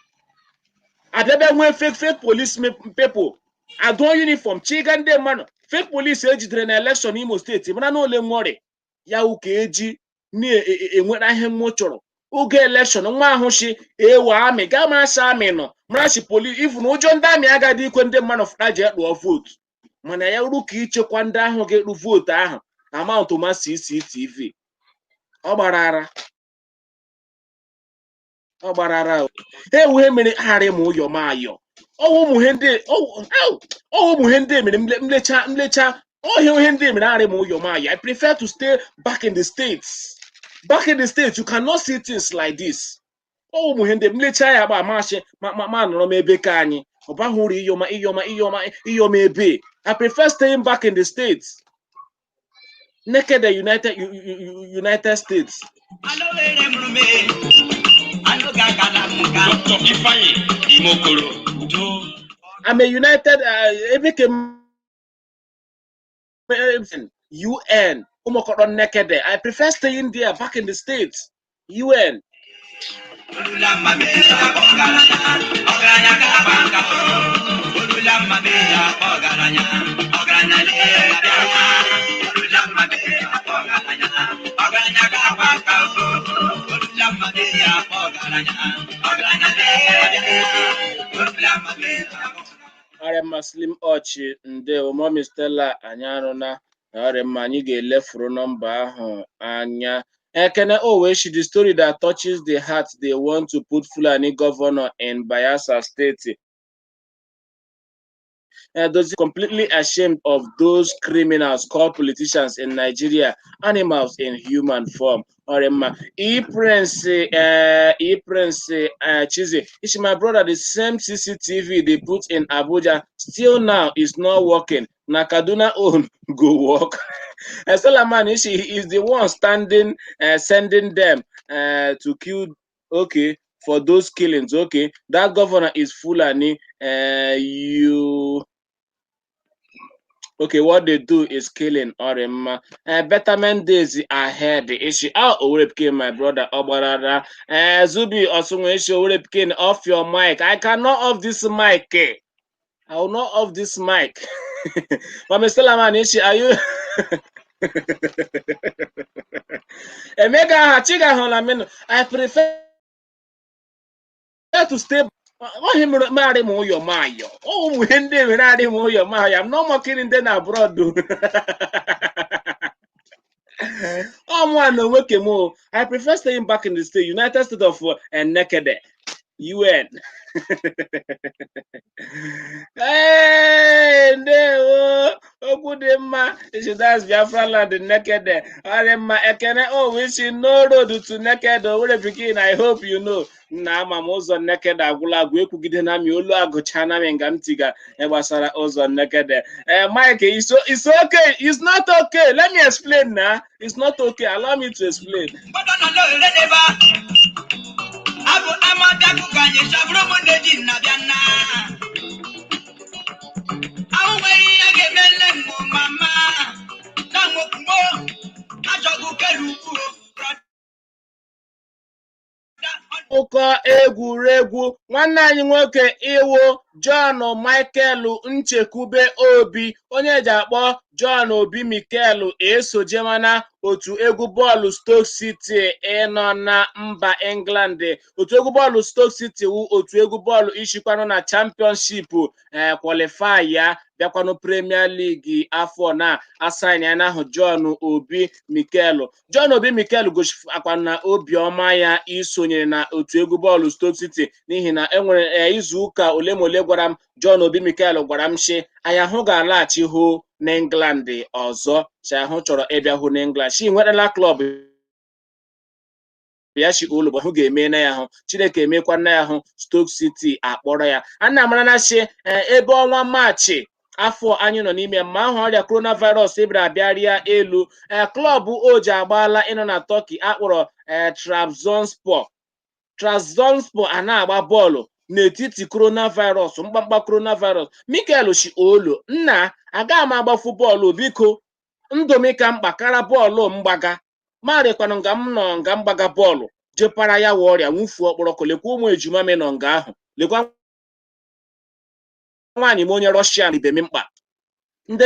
abịabịa nwee fake police people, adụọ uniform chiga ndị mmadụ. Fake police ejidere na election Imo Steeti, mara na ole nwọrị ya wụ ka eji na-enweta ihe mmụọ chọrọ oge election. Nwa ahụ shi ewe army gaa marasị army nọ marasị police ifu na ụjọ ndị army agaghị ikwe ndị mmadụ fụta ji ekpụọ vote. Mana ya ru ka ichekwa ndị ahụ ga-eru vote ahụ amaụntụ ma CCTV. Ọ gbara ara, ọ gbara ara. Ha ewu ihe mere ghara ịmụ ụyọ ma ayọ. Ọwụ ụmụ ihe ndị ọwụ ụmụ ihe ndị mere mlecha mlecha ọhịa ihe ndị mere ghara ịmụ ụyọ ma ayọ. I prefer to stay back in the States. Back in the States, you cannot see things like this. Ọwụ ụmụ ihe ndị mlecha ya gba amasị ma nọrọ m ebe ka anyị ọ baghị uru ịyọma ịyọma ịyọma ịyọma ebe. I prefer staying back in the States, naked the United States. Dr. Ifeanyi Imokoro Udo. I'm a United ebe ke UN ụmụkọrọ naked. I prefer staying there, back in the States, UN. Ọgaranya ga-agba nka, olula mma ya ọgaranya, ọgaranya lee olula mma ya ọgaranya, ọgaranya ga-agba nka, olula mma ya ọgaranya, ọgaranya lee olula mma ya. Ọrịa Slim Ọchị, ndewo. Mommy Stella, anyị arụna ọrịa mma. Anyị ga-elefuru nọmba ahụ anya. Ekene Oweshi, the story that touches the heart: they want to put Fulani governor in Bayelsa State. Those completely ashamed of those criminals called politicians in Nigeria, animals in human form. Ọrịa E Prince, E Prince, Chizi, it's my brother. The same CCTV they put in Abuja still now is not working. Na Kaduna own go work. Solomon Ishi is the one standing, sending them to kill. Okay, for those killings. Okay, that governor is Fulani. You okay? What they do is killing. Orima. Betterment days ahead. Ishi. Ah, Owerepkin, my brother. Obarara. Zubi Osunwe Ishi Owerepkin, off your mic. I cannot off this mic, eh. I will not off this mic. But Mr. Laman Ishi, are you? Emeka aha Chiga hụla menu. I prefer to stay. Ọhịa mere marị m ụyọ mayọ. Ụmụ ihe ndị mere adị m ụyọ mayọ. I'm not mocking ndị na abroad. Ọ mụ na onwe ke m o. I prefer staying back in the state, United States of Nekede, UN. Hey, ndewo okwu dị mma. Isi that's Biafra land Nekede. Ọ dị mma. Ekene o wishi no road to Nekede. Owere pikin, I hope you know. Nna ama m ụzọ Nekede agwụla agwụ ekwugide na mi olu agụcha na mi nga m tiga gbasara ụzọ Nekede. Eh, Mike, it's okay. It's not okay. Let me explain now. It's not okay. Allow me to explain. Gbọ́dọ̀ nọ lóore deba. Abụ amadakụ ka anyị chabụrụ m na-eji nnabịa nna. Ahụ nwere ihe ga-eme nne m mama. Na nwokwumo, achọghị kelu ukwu. Akụkọ egwuregwu: nwanne anyị nwoke iwu John Michael Nchekwube Obi, onye eji akpọ John Obi Mikel, esojemana otu egwu bọọlụ Stoke City ịnọ na mba England. Otu egwu bọọlụ Stoke City wu otu egwu bọọlụ ishikwanụ na Championship qualify ya bịakwanụ Premier League afọ na asaịn ya n'ahụ John Obi Mikel. John Obi Mikel gosikwa na obiọma ya isonyere na otu egwu bọọlụ Stoke City n'ihi na enwere izu ụka ole ma ole gwara m John Obi Mikel gwara m shi anyị ahụ ga-alaghachi hụ n'England ọzọ, si ahụ chọrọ ịbịa hụ n'England, shi nwetala club Ya shi ụlọ bụ hụ ga-eme na ya hụ Chineke emekwa nna ya hụ. Stoke City akpọrọ ya. A na-amara na shi ebe ọnwa Maachị afọ anyị nọ n'ime ma ahụ ọrịa coronavirus bịara abịarịa elu, club o ji agbaala ịnọ na Turkey akpọrọ Trabzonspor. Trabzonspor a na-agba bọọlụ n'etiti coronavirus, mkpamkpa coronavirus. Mikel shi olu nna aga m agbafu bọọlụ, biko ndụ m ka mkpa kara bọọlụ mgbaga marịkwanụ nga m nọ nga mgbaga bọọlụ jepara ya wa ọrịa nwufuo ọkpọrọkọ. Lekwa ụmụ ejima m nọ nga ahụ, lekwa nwaanyị m onye Rọshia ibe m mkpa. Ndị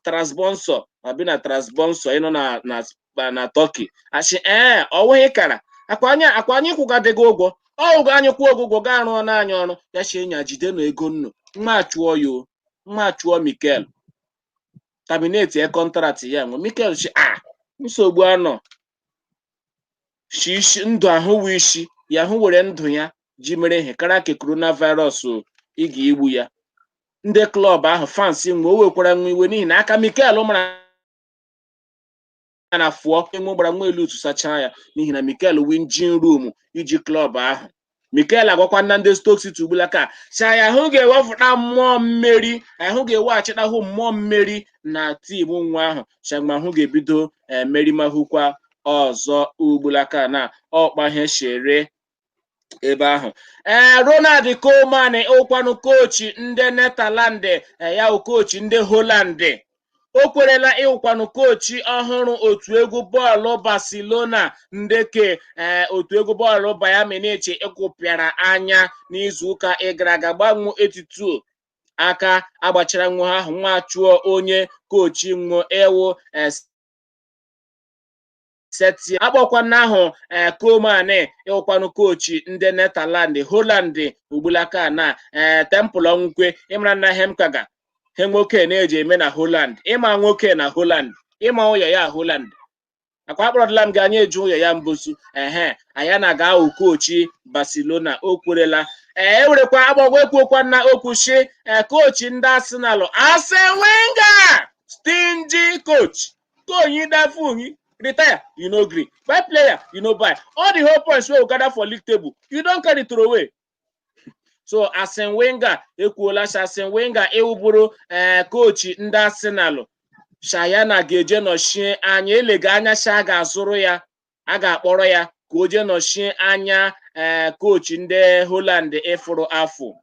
Trabzonspor abi na Trabzonspor ịnọ na Turkey asị ee ọwụghị kara akwa anyị akwa anyị kwụgadịghị ụgwọ ọwụgo anyị kwụọ ụgwọ gaa rụọ n'anyị ọrụ ya chi enya jide na ego nnu mma chụọ ya o mma chụọ Mikel, terminate ya contract ya nwe. Mikel chi a nsogbu anọ shi isi ndụ ahụ wụ isi ya hụ were ndụ ya ji mere ihe kara ke coronavirus ị ga-igbu ya. Ndị club ahụ fans nwe o wekwara nwa iwe n'ihi na aka Mikel mara na fụọ enwe gbara nwa elu sachaa ya n'ihi na Mikel win engine room iji club ahụ. Mikel agwakwa na ndị Stoke City ugbula ka si anyị ahụ ga-ewepụta mmụọ mmeri, ahụ ga-eweghachitahụ mmụọ mmeri na team nwa ahụ shagma ahụ ga-ebido emerimahụkwa ọzọ ugbulaka na ọkpa ihe shere ebe ahụ. Ee, Ronald Koeman ụkwanụ coach ndị Netherland, ya wụ coach ndị Holland, o kwerela ịwụkwanụ coach ọhụrụ otu egwu bọọlụ Barcelona ndeke otu egwu bọọlụ Bayern Munich ịkụpịara anya n'izuụka ịgara aga gbanwo 82 aka agbachara nwa ahụ nwa chụọ onye coach nwo ewu Setien akpọkwana ahụ. Ee, Koeman ịwụkwanụ coach ndị Netherland Holland ugbulaka na ee Temple Ọnwụkwe ịmara na hemkaga he nwoke na-eji eme na Holland ịma nwoke na Holland ịma ụyọ ya Holland akwa akpọrọdụla m gị anya eju ụyọ ya mbosu ehe anya na ga ahụ coach Barcelona o kwerela. Ee, ewerekwa agbagwo ekwuokwa na okwu shi ee coach ndị Arsenal Arsene Wenger, stingy coach konyi dafunyi, retire you no gree, buy player you no buy, all the whole points wey we gather for league table you don carry throw away. So Arsene Wenger ekwuola sị Arsene Wenger ewuburu ee coach ndị Arsenal Shayana ga-eje nọchie anya elega anya sha ga-azụrụ ya a ga-akpọrọ ya ka o jee nọchie anya ee coach ndị Holland ịfụrụ afọ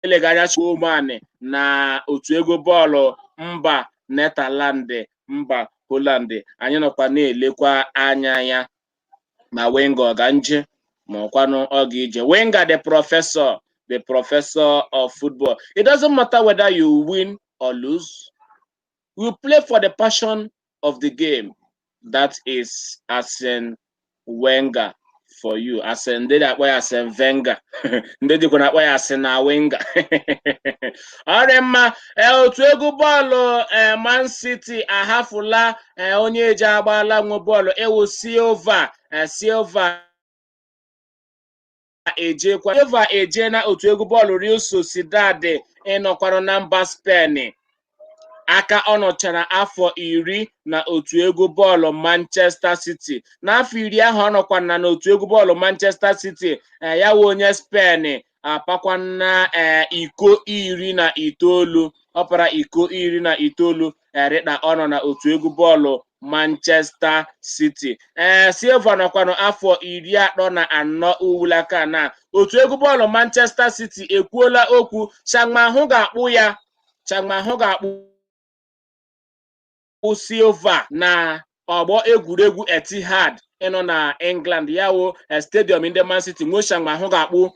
elega anya Koeman na otu egwu bọọlụ mba Netherland mba Holland. Anyị nọkwa na-elekwa anya ya ma Wenger ọ ga nje ma ọkwanụ ọ ga-ije. Wenger, the professor, the professor of football, it doesn't matter whether you win or lose, you play for the passion of the game. That is Arsene Wenger for you. Arsene ndị na-akpọ ya Arsene Wenger, ndị dịkwa na-akpọ ya Arsene Wenger. Ọ dị mma. Otu egwu bọọlụ Man City ahafụla onye eji agbala nwe bọọlụ ewu Silva. Silva ejekwa Silva eje na otu egwu bọọlụ Real Sociedad ịnọkwarụ na mba Spain aka ọ nọchara afọ 10 na otu egwu bọọlụ Manchester City. N'afọ 10 ahụ ọ nọkwa na n'otu egwu bọọlụ Manchester City, ya wụ onye Spain apakwana iko 19, ọ para iko 19 rịkpa ọ nọ na otu egwu bọọlụ Manchester City. Ee, Silva nọkwanụ afọ 34 uwulaka na otu egwu bọọlụ Manchester City ekwuola okwu Changmahụ ga-akpụ ya, Changmahụ ga-akpụ Silva na ọgbọ egwuregwu Etihad ịnọ na England, ya wụ stadium ndị Man City nwe Changmahụ ga-akpụ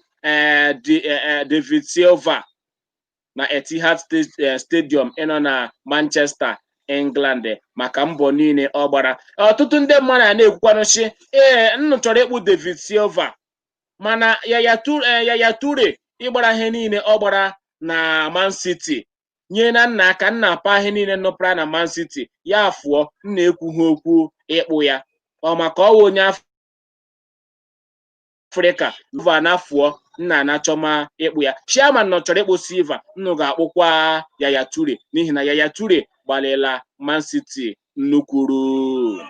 David Silva na Etihad Stadium ịnọ na Manchester, England maka mbọ niile ọ gbara. Ọtụtụ ndị mmadụ a na-ekwukwanụchi ee nnụ chọrọ ịkpụ David Silva mana Yaya Toure ịgbara ihe niile ọ gbara na Man City nye na nna aka nna apa ihe niile nụpụra na Man City ya fụọ nna ekwughị okwu ịkpụ ya ọ maka ọwụ onye Afrịka Silva na fụọ nna anachọma ịkpụ ya. Chairman nọ chọrọ ịkpụ Silva, nnụ ga-akpụkwa Yaya Toure n'ihi na Yaya Toure gbalịla Man City. Nnukwuru.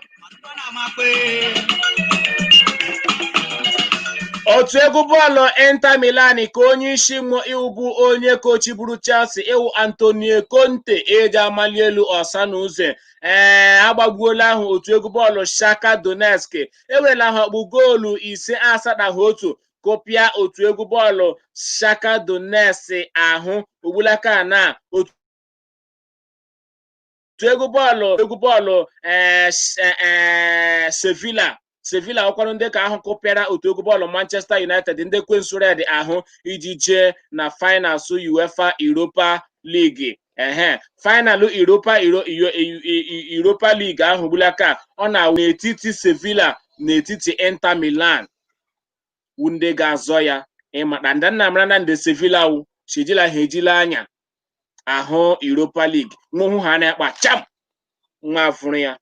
Otu egwu bọọlụ Inter Milan ka onye isi nwe iwu bụ onye kochiburu Chelsea iwu Antonio Conte eji amali elu ọsa na ụzọ. Ee, agbagbuola ahụ otu egwu bọọlụ Shakhtar Donetsk, ewerela ha ọkpụ goolu 5-8 kụpịa otu egwu bọọlụ Shakhtar Donetsk ahụ. Ugbulaka na otu egwu bọọlụ Sevilla ọkwanụ ndị ka ahụ kụpịara otu egwu bọọlụ Manchester United, ndị Kwensu Red ahụ, iji jee na finals UEFA Europa League. Ehe, final Europa League ahụ gbulaka ọ na-awụ n'etiti Sevilla n'etiti Inter Milan wu ndị ga-azọ ya. Ịmata ndị nna mara na ndị Sevilla wu chijila ha ejila anya ahụ Europa League nwụhụ ha na-akpa cham nwa afụrụ ya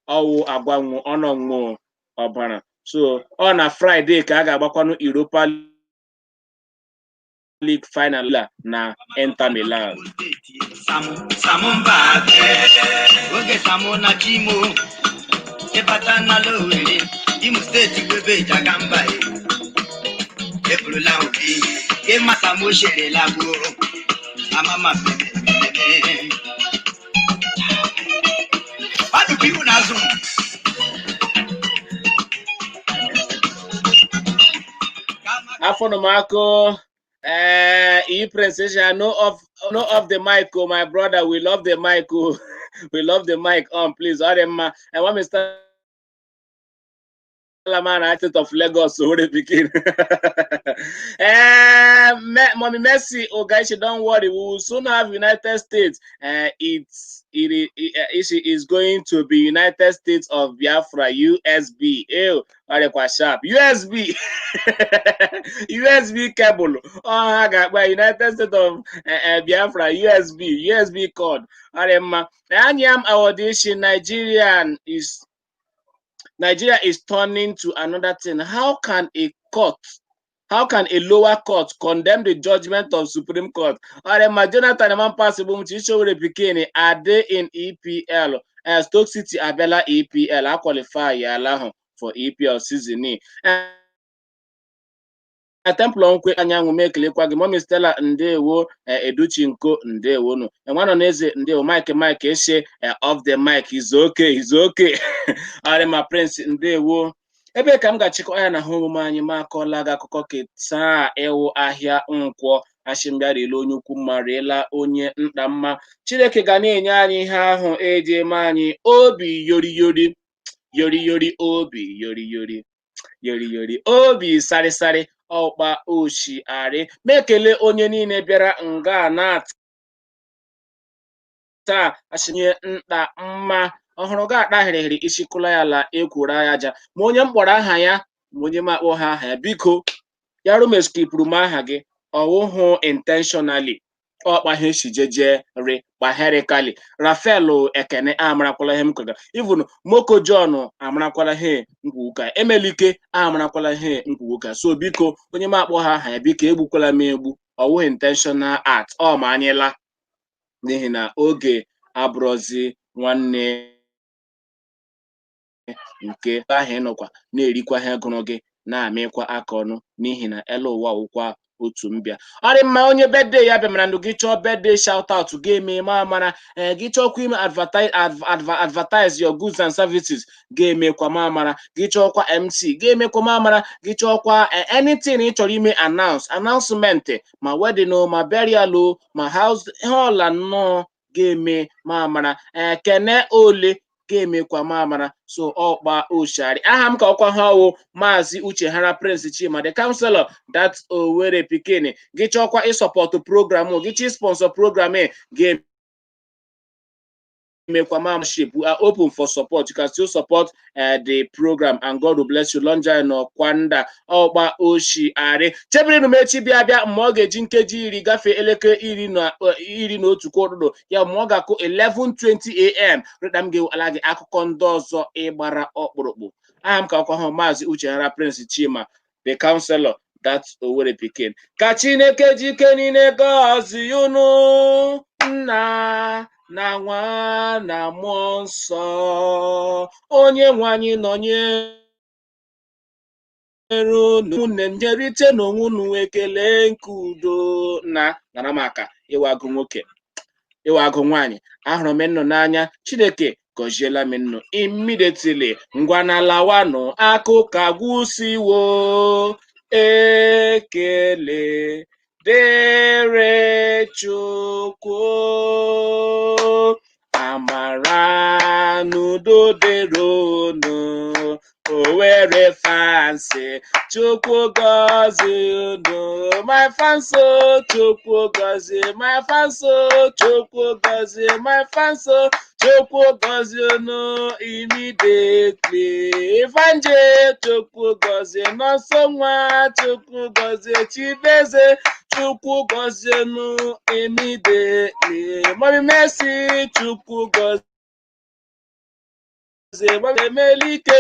ọwụ agwa nwụ ọnọnwụ ọbara. So ọ na Friday ka a ga-agbakwanụ Europa League final na Inter Milan. Samu mba oge Samu na Chimo ịbata n'ala Owerri, Imo Steeti, gwebe jaga mba eburula obi ịma Samu sherela gboo amama mmemme mmadụ bụ iwu n'azụ. Afọnụmakụ e Prince no off, no off the mic. Oh, my brother, we love the mic. Oh, we love the mic on, please. Ọ dị mma. And one Mr. Laman, State of Lagos, Owerri pikin. Mommy Mercy Ogaishi, don't worry, we will soon have United States. It is going to be United States of Biafra, USB. Ew, ọ sharp. USB. USB cable. Oh, ha ga-akpa United States of Biafra, USB, USB cord. Ọ dị mma. Anyam Awodishi, Nigeria is turning to another thing. How can a lower court condemn the judgment of Supreme Court? Ọrịma Jonathan Mampasi bụ mchi Ishowere pikin ade in EPL. Stoke City abịala EPL, a qualify ya ala ahụ for EPL season. Temple Nkwe Anyanwụ m ekelekwa gị. Mommy Stella, ndewo. Educhi Nko, ndewonu. Nwanọ n'eze, ndewo. Mike Mike eshe, off the mic is okay, is okay. Ọrịma Prince, ndewo. Ebe ka m ga-achịkọ ya na ha omume anyị ma akọọla gị akụkọ ke taa ịwụ ahịa Nkwọ ashịmbịa riela onye ukwu mma, riela onye nta mma. Chineke ga na-enye anyị ihe ahụ eji eme anyị obi yori yori yori yori, obi yori yori yori yori, obi sarịsarị ọkpa oshiarị. Ma ekele onye niile bịara nga na taa asịnye nta mma ọhụrụ ga-akpa hịrịhịrị isi kụla ya ala ekworo ya aja, ma onye m kpọrọ aha ya, ma onye m akpọ ha aha ya. Biko, ya rụ meskipụrụ m aha gị, ọwụhụ intentionally, ọkpa ha esi jeje ri kpaherikali. Rafael Ekene amarakwala ihe m kwega, even Moko John amarakwala ihe nkwuka, Emelike amarakwala ihe nkwuka. So biko, onye m akpọ ha aha ya, biko egbukwala m egbu, ọwụghị intentional act, ọ ma anyịla n'ihi na oge abụrụzi nwanne nke ahụ ịnọkwa na-erikwa ihe gụrụ gị na-amịkwa aka ọnụ n'ihi na elu ụwa wụkwa otu mbịa. Ọ dị mma. Onye birthday ya bịa ndụ gị chọọ birthday shout out ga-eme ma mara ee gị chọọkwa ime advertise your goods and services ga-emekwa ma mara gị chọọkwa MC ga-emekwa ma mara gị chọọkwa anything ị chọrọ ime announcement, ma wedding o, ma burial o, ma house hall nnọọ ga-eme ma mara ee kene ole ga-emekwa ma mara. So ọkpa oshari aha m ka ọkwa ha ọwụ Maazị Uche Hara Prince Chima, the counselor, that Owerri pikin. Gị chọkwa ị support program gị, chi sponsor program ga-emekwa membership. We are open for support. You can still support the program and God will bless you. Lonja no kwanda ọgba oshiari chebiri m echi bịa bịa mgbe ọ ga-eji nkeji 10 gafee elekere 11 kwa ụtụtụ ya ma ọ ga-akụ 11:20 a.m. rịta m ga-ewala gị akụkọ ndị ọzọ ịgbara ọkpụrụkpụ. Aha m ka ọkwa hụ Maazị Uche Hara Prince Chima, the counselor, that Owerri pikin. Ka Chineke jike niile gọzie unu, nna. Na Nwa na Mmụọ Nsọ. Onye nwe anyị nọnyere unu. Ụmụnne m, nyerite n'onwe unu ekele nke udo. Na nara m aka ịwa agụ nwoke, ịwa agụ nwaanyị. Ahụrụ m nnụ n'anya. Chineke gọziela m nnụ immediately. Ngwa na lawanụ, akụkọ agwụsiwo. Ekele dịrị Chukwu, amara n'udo dịrị unu. Owerri fans, Chukwu gọzie unu. My fans o, Chukwu gọzie my fans o, Chukwu gọzie my fans o, Chukwu gọzie unu immediately. Ifanje, Chukwu gọzie. Nọnso nwa, Chukwu gọzie. Chibeze, Chukwu gọzie unu immediately. Mommy Mercy, Chukwu gọzie. Mommy Emelike,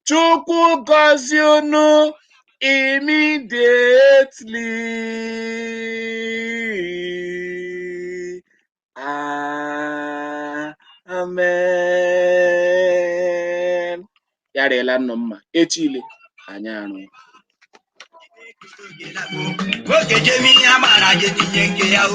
Chukwu gọzie unu immediately. Ah, amen. Ya rịela nnụ mma. Echile anyị arụ. Oge jemi amara je tinye nke ya.